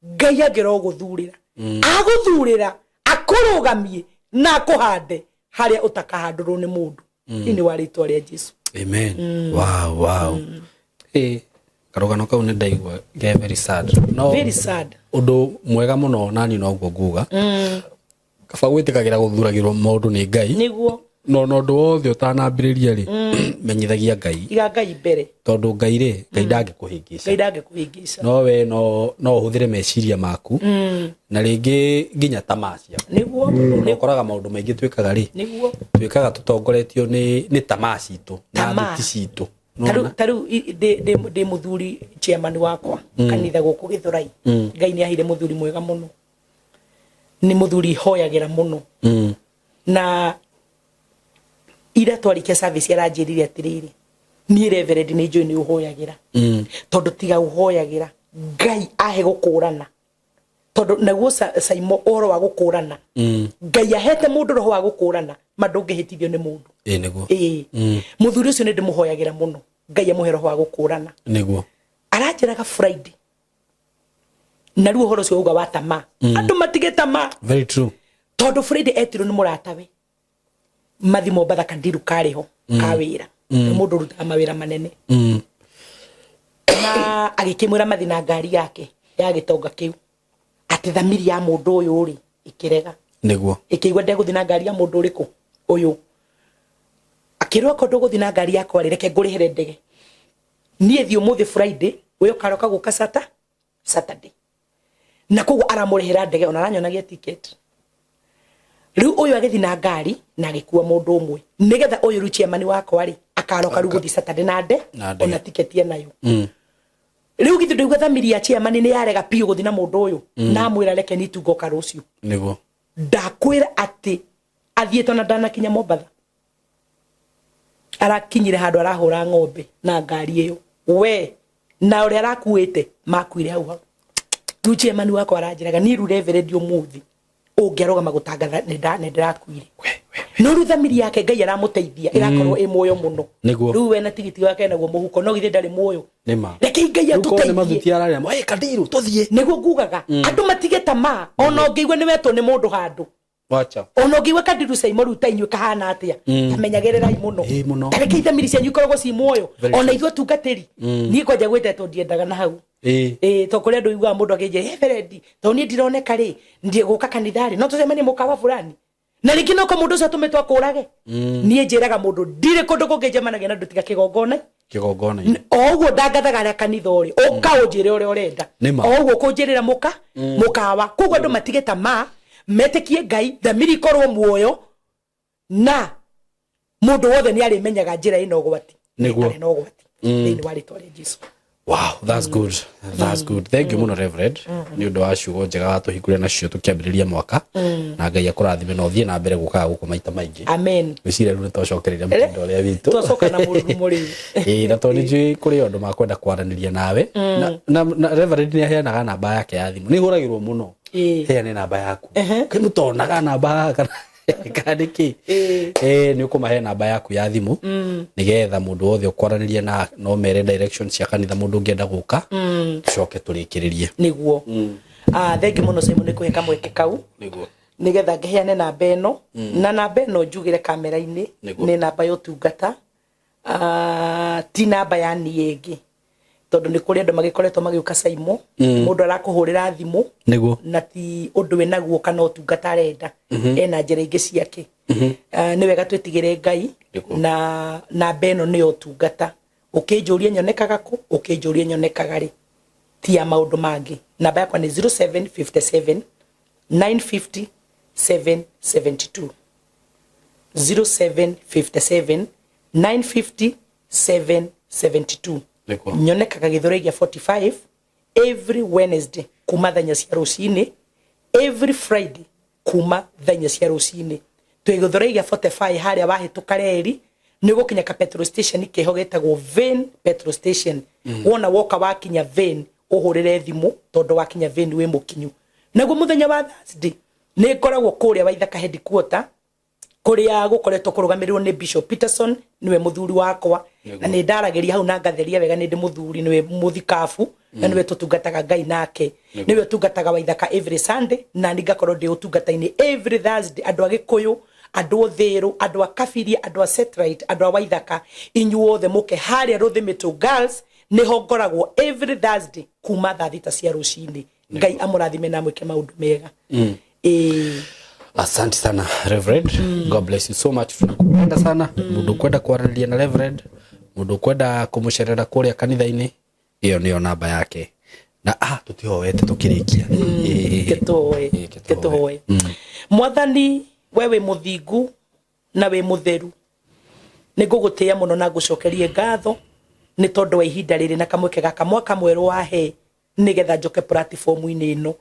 Ngai angĩra ũgũthurĩra, agũthurĩra, akũrũgamie na akũhande harĩa ũtakahandũrwo nĩ mũndũ, thĩinĩ wa rĩtwa rĩa Jesu. Amen. Wow. Karũgano kau nĩ ndaigua ge very sad, no Very sad. Ũndũ mwega mũno, nani noguo nguga, kaba gwĩtĩkagĩra gũthuragĩrwo maũndũ nĩ Ngai. Nĩguo. No na ũndũ wothe ũtanambĩrĩria rĩ, menyithagia Ngai. Iga Ngai mbere. Tondũ Ngai rĩ, Ngai ndangĩkũhĩngĩca. Ngai ndangĩkũhĩngĩca. No we no ũhũthĩre meciria maku na rĩngĩ nginya tamaa ciaku. Nĩguo. Tondũ ũkoraga maũndũ maingĩ twĩkaga rĩ, Nĩguo. twĩkaga tũtongoretio nĩ tamaa citũ na Tamaa. thuti citũ. Tarĩu tarĩu ndĩ mũthuri chairman wakwa kanitha gũkũ Gĩthũrai. Ngai nĩ aheire mũthuri mwega mũno, nĩ mũthuri hoyagĩra mũno. Na ira twarĩkia service, aranjĩrire atĩrĩrĩ, "Niĩ reverend nĩ njũĩ nĩ ũhoyagĩra, tondũ tiga ũhoyagĩra Ngai ahe gũkũrana." Tondũ naguo Saimo, ũhoro wa gũkũrana, Ngai ahete mũndũ roho wa gũkũrana ma ndũngĩhĩtithio nĩ mũndũ. Ĩ, nĩguo. Ĩĩ, mũthuri ũcio nĩ ndĩmũhoyagĩra mũno, Ngai amũhe roho wa gũkũrana. Nĩguo. Aranjĩraga Friday, na rĩu ũhoro ũcio wauga wa tamaa, andũ matige tamaa. Very true. Tondũ Friday etirwo nĩ mũratawe mathi Mombatha, kandiru karĩ ho ka wĩra, nĩ mũndũ ũrutaga mawĩra manene, na agĩkĩmwĩra mathi na ngari yake ya gĩtonga kĩu, atĩ thamiri ya mũndũ ũyũ rĩ ĩkĩrega. Nĩguo. Ĩkĩigua ndegũthiĩ na ngari ya mũndũ ũrĩkũ ũyũ. Akĩrwo, "Akorwo ndũgũthiĩ na ngari yakwa rĩ, reke ngũrĩhĩre ndege niĩ thiĩ ũmũthĩ Friday, we ũkaroka gũka Saturday." Na koguo aramũrĩhĩra ndege, ona aranyonagia ticket. Rĩu ũyũ agĩthiĩ na ngari na agĩkua mũndũ ũmwe, nĩgetha ũyũ rĩu chairman wakwa rĩ akaroka rĩu gũthiĩ Saturday na nde Na ndege. Ona ticket enayo. Rĩu githĩ ndũigua thamiri ya chairman nĩ yarega biũ gũthiĩ na mũndũ ũyũ, na amwĩra, "Reke niĩ tu ngoka rũciũ." Nĩguo. Ndakwĩra atĩ athiĩte ona ndanakinya Mombatha, arakinyire handũ arahũra ng'ombe na ngari ĩyo, we na ũrĩa arakuĩte makuire hau hau. Rĩu chairman wakwa aranjĩraga, "Niĩ rĩu reverend ũmũthĩ ũngĩarũgama gũtangatha nĩ ndĩrakuire." No rĩu thamiri yake Ngai aramũteithia ĩrakorwo ĩ muoyo mũno. Nĩguo. Rĩu we na tigiti wake naguo mũhuko, no githĩ ndarĩ muoyo? Nĩma. Reke Ngai Rĩu korwo nĩ atũteithie. Mathuti ararĩa, "Hey, kandiru tũthiĩ." Nĩguo ngugaga andũ matige tamaa. Ona ũngĩigua nĩ wetwo nĩ mũndũ handũ, Wacha. Ona ũngĩigua kandiru caimo rĩu ta inyuĩ kahana atĩa, tamenyagĩrĩrai mũno. Ĩĩ, mũno. Tareke ithamiri cianyu ikoragwo ci muoyo. Very Ona true. ithuĩ atungatĩri, niĩ kwanja gwĩtetwo ndiendaga na hau. Ĩĩ, to kũrĩ andũ iguaga mũndũ akĩnjĩra, "Reverend, to niĩ ndironeka rĩ, ndiĩ gũka kanitha rĩ, no tũcemanie mũkawa fulani." Na rĩngĩ no ko mũndũ ũcio atũmĩtwo akũrage. Niĩ njĩraga mũndũ ndirĩ kũndũ kũngĩ njemanagia na andũ tiga kĩgongona. Kĩgongona-inĩ. O ũguo ndangathaga arĩa kanitha ũrĩ, ũka ũnjĩre ũrĩa ũrenda. Nĩ ma. O ũguo kũnjĩrĩra mũka mũkawa. Koguo andũ matige tamaa, metĩkie Ngai, thamiri ikorwo muoyo, na mũndũ wothe nĩ arĩmenyaga njĩra ĩna ũgwati. Nĩguo. Ĩtarĩ na ũgwati. Thĩinĩ wa rĩtwa rĩa Jesu. Wow, that's good. That's good. Thank you mũno, Reverend, nĩ ũndũ wa ciugo njega watũhingũrĩra nacio tũkĩambĩrĩria mwaka. Na Ngai akũrathime na ũthiĩ na mbere gũkaga gũkũ maita maingĩ. Amen. Gwĩciria rĩu nĩ twacokereria mũtindo ũrĩa witũ. Twacoka na mũrurumo rĩu. Ĩĩ, na tondũ nĩ njũĩ kũrĩ andũ makwenda kwaranĩria nawe. Na Reverend nĩ aheanaga namba yake ya thimũ. Nĩ hũragĩrwo mũno. Heane namba yaku. Kaĩ mũtonaga namba haha kana nĩ kĩ? Nĩ ũkũmahe namba yaku ya thimũ nĩgetha mũndũ wothe ũkwaranĩria na no mere direction cia kanitha, mũndũ ũngĩenda gũka, tũcoke tũrĩkĩrĩrie. Nĩguo. Ah, thengi mũno, Simon, nĩ kũhe kamweke kau nĩgetha ngĩheane namba ĩno, na namba ĩno njugĩre kamera-inĩ nĩ namba ya ũtungata. Ah, ti namba ya niĩ ĩngĩ, tondũ nĩ kũrĩ andũ magĩkoretwo magĩũka Saimo, mũndũ arakũhũrĩra thimũ na ti ũndũ wĩ naguo kana ũtungata arenda, ena njĩra ingĩ ciake. Ah, nĩ wega twĩtigĩre Ngai. Na namba ĩno nĩyo ũtungata. Ũkĩnjũria nyonekaga kũ, ũkĩnjũria nyonekaga rĩ, ti ya maũndũ mangĩ. Namba yakwa nĩ 0757 950 772, 0757 950 772. Nyonekaga Gĩthũrai gĩa 45 every Wednesday kuma thaa 4 cia rũcinĩ, every Friday kuma thaa 4 cia rũcinĩ. Twĩ Gĩthũrai gĩa 45 harĩa wahĩtũka reri nĩ ũgũkinya ka petrol station keho getagwo Vane petrol station. Wona woka wakinya Vane, ũhũrĩre thimũ, tondũ wakinya Vane wĩ mũkinyu. Naguo mũthenya wa Thursday nĩ ngoragwo kũrĩa Waithaka headquarter, kũrĩa gũkoretwo kũrũgamĩrĩrwo nĩ Bishop Peterson, nĩwe mũthuri wakwa, na nĩ ndaragĩria hau na ngatheria wega nĩ ndĩ mũthuri, nĩwe mũthikabu na nĩwe tũtungataga Ngai nake, nĩwe ũtungataga Waithaka every Sunday, na niĩ ngakorwo ndĩ ũtungata-inĩ every Thursday. Andũ a Gĩkũyũ, andũ a Ũthĩrũ, andũ a Kabiria, andũ a Satellite, andũ a Waithaka, inyuothe mũke harĩa Rũthĩmĩtũ Girls, nĩho ngoragwo every Thursday kuma thaa 6 cia rũcinĩ. Ngai amũrathime na amwĩke maũndũ mega. Ĩĩ. Asante sana, Reverend. God bless you so much. Tunakupenda sana. Mundu ukwenda kwaranĩria na Reverend, mundu ukwenda kumucerera kuria kanitha-inĩ, ĩyo nĩyo namba yake. Na tũtihoete tũkĩrĩkia. Gĩtũhoe. Ĩĩ, gĩtũhoe. Gĩtũhoe. Mwathani, we wĩ mũthingu na wĩ mũtheru, nĩ ngũgũtĩĩa mũno na ngũcokerie ngatho nĩ tondũ wa ihinda rĩrĩ na kamweke gaka mwaka mwerũ wahe nĩgetha njoke platform-inĩ ĩno.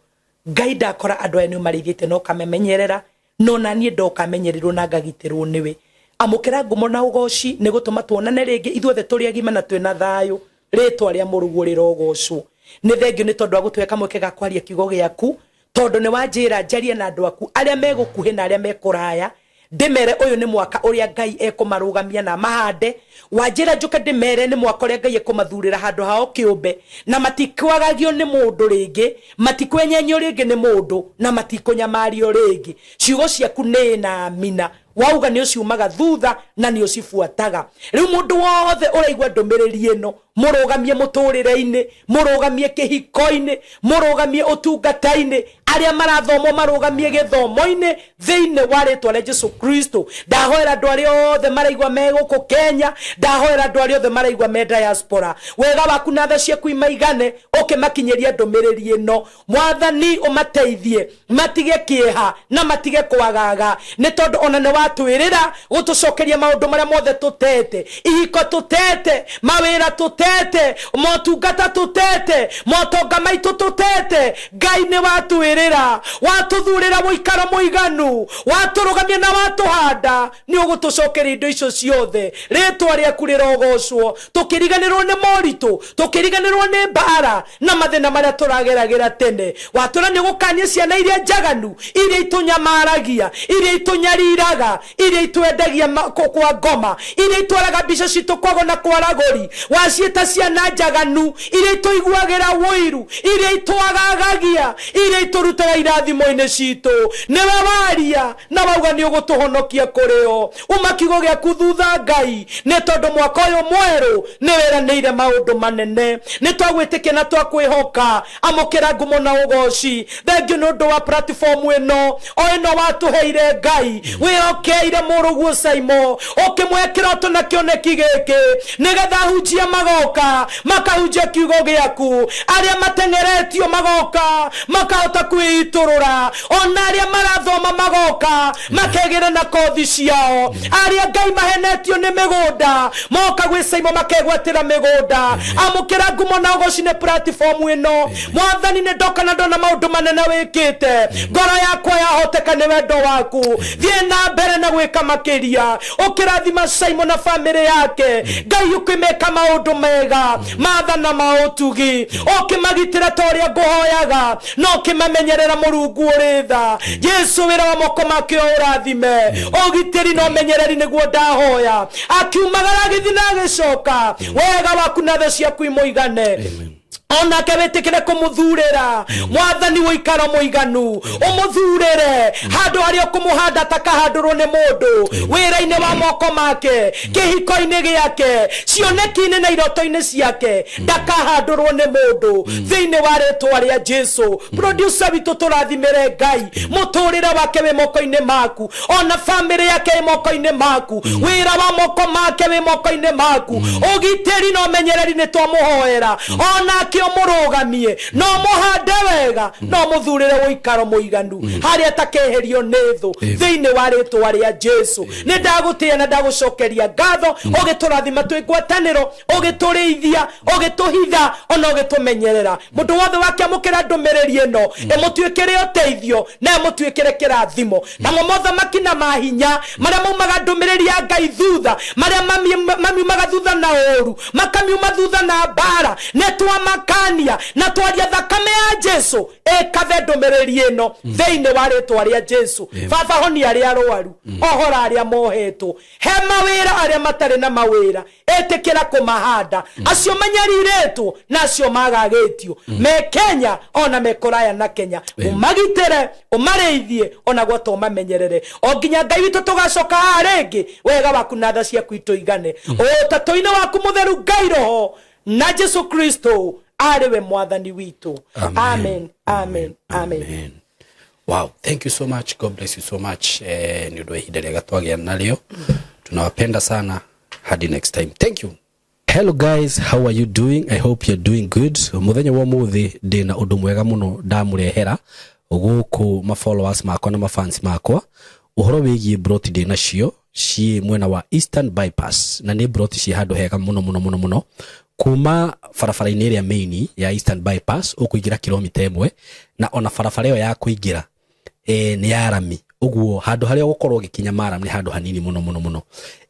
Ngai, ndakora andũ aya nĩ ũmarĩithĩtie na ũkamemenyerera, no na niĩ ndoka menyererwo na ngagitĩrwo nĩwe. Amũkĩra ngumo na ũgoci nĩ gũtũma tuonane rĩngĩ ithuothe tũrĩ agima na twĩna thayũ. Rĩtwa rĩa mũrũguo rĩrogocwo. Nĩ thengio nĩ tondũ wa gũtũhe kamweke ga kwaria kiugo gĩaku, tondũ nĩ wanjĩra njarie na andũ aku arĩa me gũkuhĩ na arĩa me kũraya, ndĩmere ũyũ nĩ mwaka ũrĩa Ngai ekũmarũgamia na amahande. Wanjĩra njũke ndĩmere nĩ mwaka ũrĩa Ngai ekũmathurĩra handũ hao kĩũmbe, na matikwagagio nĩ mũndũ rĩngĩ, matikwenyenyio rĩngĩ nĩ mũndũ, na matikũnyamario rĩngĩ. Ciugo ciaku nĩ na amina, wauga nĩ ũciumaga thutha na nĩ ũcibuataga. Rĩu mũndũ wothe ũraigua ndũmĩrĩri ĩno, mũrũgamie mũtũrĩre-inĩ, mũrũgamie kĩhiko-inĩ, mũrũgamie ũtungata-inĩ, arĩa marathomwo marũgamie gĩthomo-inĩ, thĩinĩ wa rĩtwa rĩa Jesu Kristo. Ndahoera andũ arĩa othe maraigua me gũkũ Kenya, ndahoera andũ arĩa othe maraigua me diaspora, wega waku na tha ciaku imaigane ũkĩmakinyĩria ndũmĩrĩri ĩno. Mwathani, ũmateithie matige kĩeha na matige kwagaga, nĩ tondũ ona nĩ watwĩrĩra gũtũcokeria maũndũ marĩa mothe tũtete, ihiko tũtete, mawĩra tũtete, motungata tũtete, motonga maitũ tũtete. Ngai, nĩ watwĩrĩra, watũthurĩra mũikaro mũiganu, watũrũgamia na watũhanda, nĩ ũgũtũcokeria indo icio ciothe. Rĩtwa rĩaku rĩrogocwo. Tũkĩriganĩrwo nĩ moritũ, tũkĩriganĩrwo nĩ mbara na mathĩna marĩa tũrageragĩra tene. Watwĩra nĩ ũgũkania ciana iria njaganu, iria itũnyamaragia, iria itũnyariraga. Waciĩta iria itwendagia kwa ngoma, iria itwaraga mbica citũ kwago na kwa ragũri. Waciĩta ciana njaganu, iria itũiguagĩra ũiru, iria itwagagagia, iria itũrutaga irathimo-inĩ citũ. Nĩwe waria na wauga nĩ ũgũtũhonokia kũrĩ o. Uma kiugo gĩaku thutha Ngai, nĩ tondũ mwaka ũyũ mwerũ nĩ wĩranĩire maũndũ manene. Nĩ twagwĩtĩkia na twakwĩhoka. Amũkĩra ngumo na ũgoci. Thengiũ nĩ ũndũ wa platform ĩno o ĩno watũheire Ngai, wĩhokeire mũrũguo Saimo, ũkĩmũhe kĩroto na kĩoneki gĩkĩ, nĩgetha ahunjia magoka makahunjia kiugo gĩaku, arĩa mateng'eretio magoka makahota kwĩitũrũra, ona arĩa marathoma magoka makegĩra na kothi ciao, arĩa Ngai mahenetio nĩ mĩgũnda moka gwĩ Saimo makegwatĩra mĩgũnda. Amũkĩra ngumo na ũgoci nĩ platform ĩno. Mwathani, nĩ ndoka na ndona maũndũ manene wĩkĩte, ngoro yakwa yahoteka nĩ wendo waku. Thiĩ na mbere na gwĩka makĩria, ũkĩrathima Saimo na bamĩrĩ yake. Ngai, ũkĩmeka maũndũ mega mathana ma ũtugi, ũkĩmagitĩra ta ũrĩa ngũhoyaga, na ũkĩmamenyerera. Mũrungu ũrĩ tha, Jesu, wĩra wa moko make ũrathime, ũgitĩri na ũmenyereri nĩguo ndahoya. Akiumagara agĩthiĩ na agĩcoka, wega waku na tha ciaku imũigane. Amen. Onake wĩtĩkĩre kũmũthurĩra, Mwathani, ũikaro mũiganu, ũmũthurĩre handũ harĩa ũkũmũhanda takahandũrwo nĩ mũndũ, wĩra-inĩ wa moko make, kĩhiko-inĩ gĩake, cioneki-inĩ na iroto-inĩ ciake, ndakahandũrwo nĩ mũndũ, thĩinĩ wa rĩtwa rĩa Jesu. Producer witũ, tũrathimĩre Ngai, mũtũrĩre wake wĩ moko-inĩ maku, ona bamĩrĩ yake ĩ moko-inĩ maku, wĩra wa moko make wĩ moko-inĩ maku. Ũgitĩri na ũmenyereri nĩ twamũhoera, onake ũmũrũgamie no mũhande wega, no mũthurĩre ũikaro mũiganu harĩa takeherio nĩ thũ, thĩinĩ wa rĩtwa rĩa Jesu. Nĩ ndagũtĩĩa na ndagũcokeria ngatho, ũgĩtũrathima twĩ ngwatanĩro, ũgĩtũrĩithia, ũgĩtũhitha, ona ũgĩtũmenyerera. Mũndũ wothe wakĩamũkĩra ndũmĩrĩri ĩno, ĩmũtuĩkĩre ũteithio na ĩmũtuĩkĩre kĩrathimo. Namo mothamaki na mahinya marĩa maumaga ndũmĩrĩri ya Ngai thutha, marĩa mamiumaga thutha na ũru, makamiuma thutha na mbara, nĩ twamakania na twaria thakame ya Jesu ĩkathe ndũmĩrĩri ĩno, thĩinĩ wa rĩtwa rĩa Jesu. Baba, honia arĩa arwaru, ohora arĩa mohetwo, he mawĩra arĩa matarĩ na mawĩra, ĩtĩkĩra kũmahanda acio manyarirĩtwo na acio magagĩtio me Kenya ona me kũraya na Kenya. Ũmagitĩre, ũmarĩithie, ona gwata ũmamenyerere, o nginya Ngai witũ tũgacoka haha rĩngĩ. Wega waku na tha ciaku itũigane, ũtatũ-inĩ waku mũtheru, Ngai Roho na Jesu Kristo arĩ we Mwathani witũ. Amen, amen, amen. Amen. Wow, thank you so much. God bless you so much. Nĩ ũndũ wa ihinda rĩega twagĩa narĩo. Tunawapenda sana. Hadi next time. Thank you. Hello guys, how are you doing? I hope you're doing good. Muthenya wa muthi ndina undu mwega muno ndamurehera guku ma followers makwa na ma fans makwa, uhoro wigie broti ndina cio ciĩ mwena wa Eastern Bypass, na nĩ broti ciĩ handũ hega mũno mũno mũno mũno. Kuma barabara-inĩ ĩrĩa main ya Eastern Bypass ũkũingĩra kilomita 1, na ona barabara ĩyo ya kũingĩra nĩ ya rami, ũguo handũ harĩa ũgũkorwo ũgĩkinya maram nĩ handũ hanini mũno mũno mũno.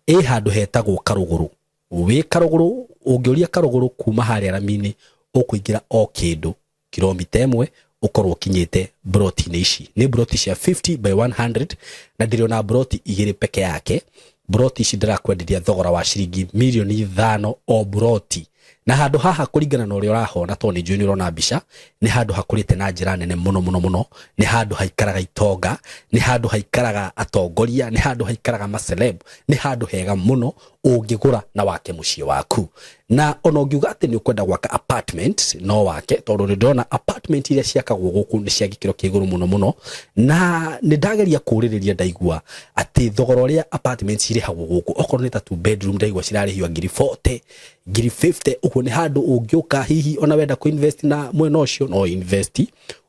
Ĩ handũ hetagwo Karũgũrũ. Wĩ Karũgũrũ, ũngĩũria Karũgũrũ, kuma harĩa rami-inĩ ũkũingĩra o kĩndũ kilomita 1, ũkorwo ũkinyĩte broti-inĩ ici. Nĩ broti cia 50 by 100, na ndĩrĩ broti igĩrĩ peke yake. Broti ici ndĩrakwenderia thogora wa ciringi mirioni 5 o broti. Na handũ haha, kũringana na ũrĩa ũrahona, tondũ nĩ njũĩ nĩ ũrona mbica, nĩ handũ hakũrĩte na njĩra nene mũno mũno mũno. Nĩ handũ haikaraga itonga, nĩ handũ haikaraga atongoria, nĩ handũ haikaraga maceleb. Nĩ handũ hega mũno ũngĩgũra na wake mũciĩ waku. Na ona ũngiuga atĩ nĩ ũkwenda gwaka apartment, no wake, tondũ nĩ ndĩrona apartment iria ciakagwo gũkũ nĩ cia gĩkĩro kĩa igũrũ mũno mũno. Na nĩ ndageria kũũrĩrĩria, ndaigua atĩ thogora ũrĩa apartment cirĩhagwo gũkũ, okorwo nĩ ta two bedroom, ndaigua cirarĩhio ngiri 40, ngiri 50. Ũguo nĩ handũ ũngĩũka, hihi ona wenda kũ invest na mwena ũcio no invest.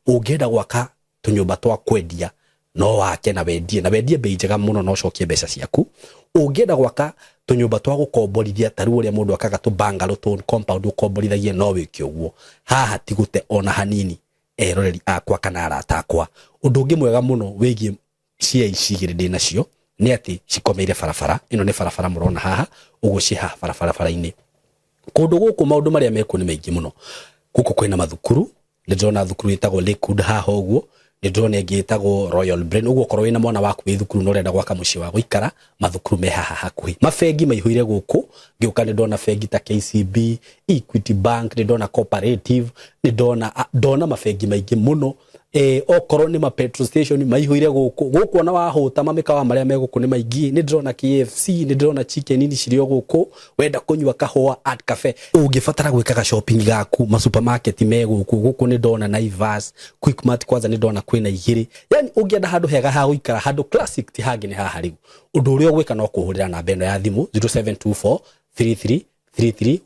Ũngĩenda gwaka tũnyũmba twa kwendia, no wake na wendie bei njega mũno na ũcokie mbeca ciaku. Ũngĩenda gwaka tũnyũmba twa gũkomborithia, ta rĩu ũrĩa mũndũ akaga tũ bungalow, tũ compound ũkomborithagia, no wĩke ũguo. Haha ti gũte ona hanini, eroreri akwa kana arata akwa. Ũndũ ũngĩ mwega mũno wĩgiĩ cia ici igĩrĩ ndĩ nacio nĩ atĩ cikomeire barabara ĩno. Nĩ barabara mũrona haha ũguo, ciĩ haha barabara-inĩ. Kũndũ gũkũ maũndũ marĩa mekuo nĩ maingĩ mũno. Gũkũ kwĩna mathukuru, nĩ ndĩrona thukuru ĩtagwo Lakewood haha ũguo. Nĩ ndĩrona ĩngĩ ĩtagwo Royal Brain. Ũguo okorwo wĩna mwana waku wĩ thukuru na ũrenda gwaka mũciĩ wa gũikara, mathukuru me haha hakuhĩ. Mabengi maihũire gũkũ. Ngĩũka nĩ ndona bengi ta KCB, Equity Bank, nĩ ndona Cooperative, nĩ ndona ndona mabengi maingĩ mũno. Okorwo nĩ ma petrol station maihũire gũkũ. Gũkũ ona wahũta, mamĩkawa marĩa me gũkũ nĩ maingĩ. Nĩ ndĩrona KFC, nĩ ndĩrona Chicken Inn cirĩ o gũkũ. Wenda kũnyua kahũa, Art Cafe. Ũngĩbatara gwĩkaga shopping gaku, ma supermarket me gũkũ. Gũkũ nĩ ndona Naivas, Quickmart, kwanza nĩ ndona kwĩna igĩrĩ. Yani ũngĩenda handũ hega ha gũikara, handũ classic, ti hangĩ nĩ haha. Rĩu ũndũ ũrĩa ũgwĩka no kũhũrĩra namba ĩno ya thimũ, 0724 33 3313,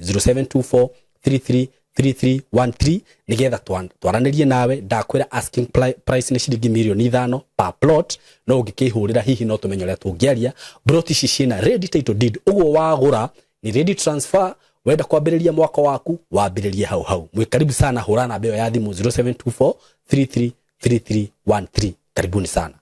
0724 33 3313, nigetha twaranĩrie nawe. Ndakwĩra asking price nĩ ciringi mirioni 5 per plot, no ũngĩkĩhũrĩra hihi no tũmenye ũrĩa tũngĩaria. Plot ici ciĩna ready title deed, ũguo wagũra ni ready transfer. Wenda kwambĩrĩria mwaka waku, wambĩrĩrie hau hau. Mwĩ karibu sana. Hũra namba ĩyo ya thimũ, 0724 33 3313. Karibuni sana.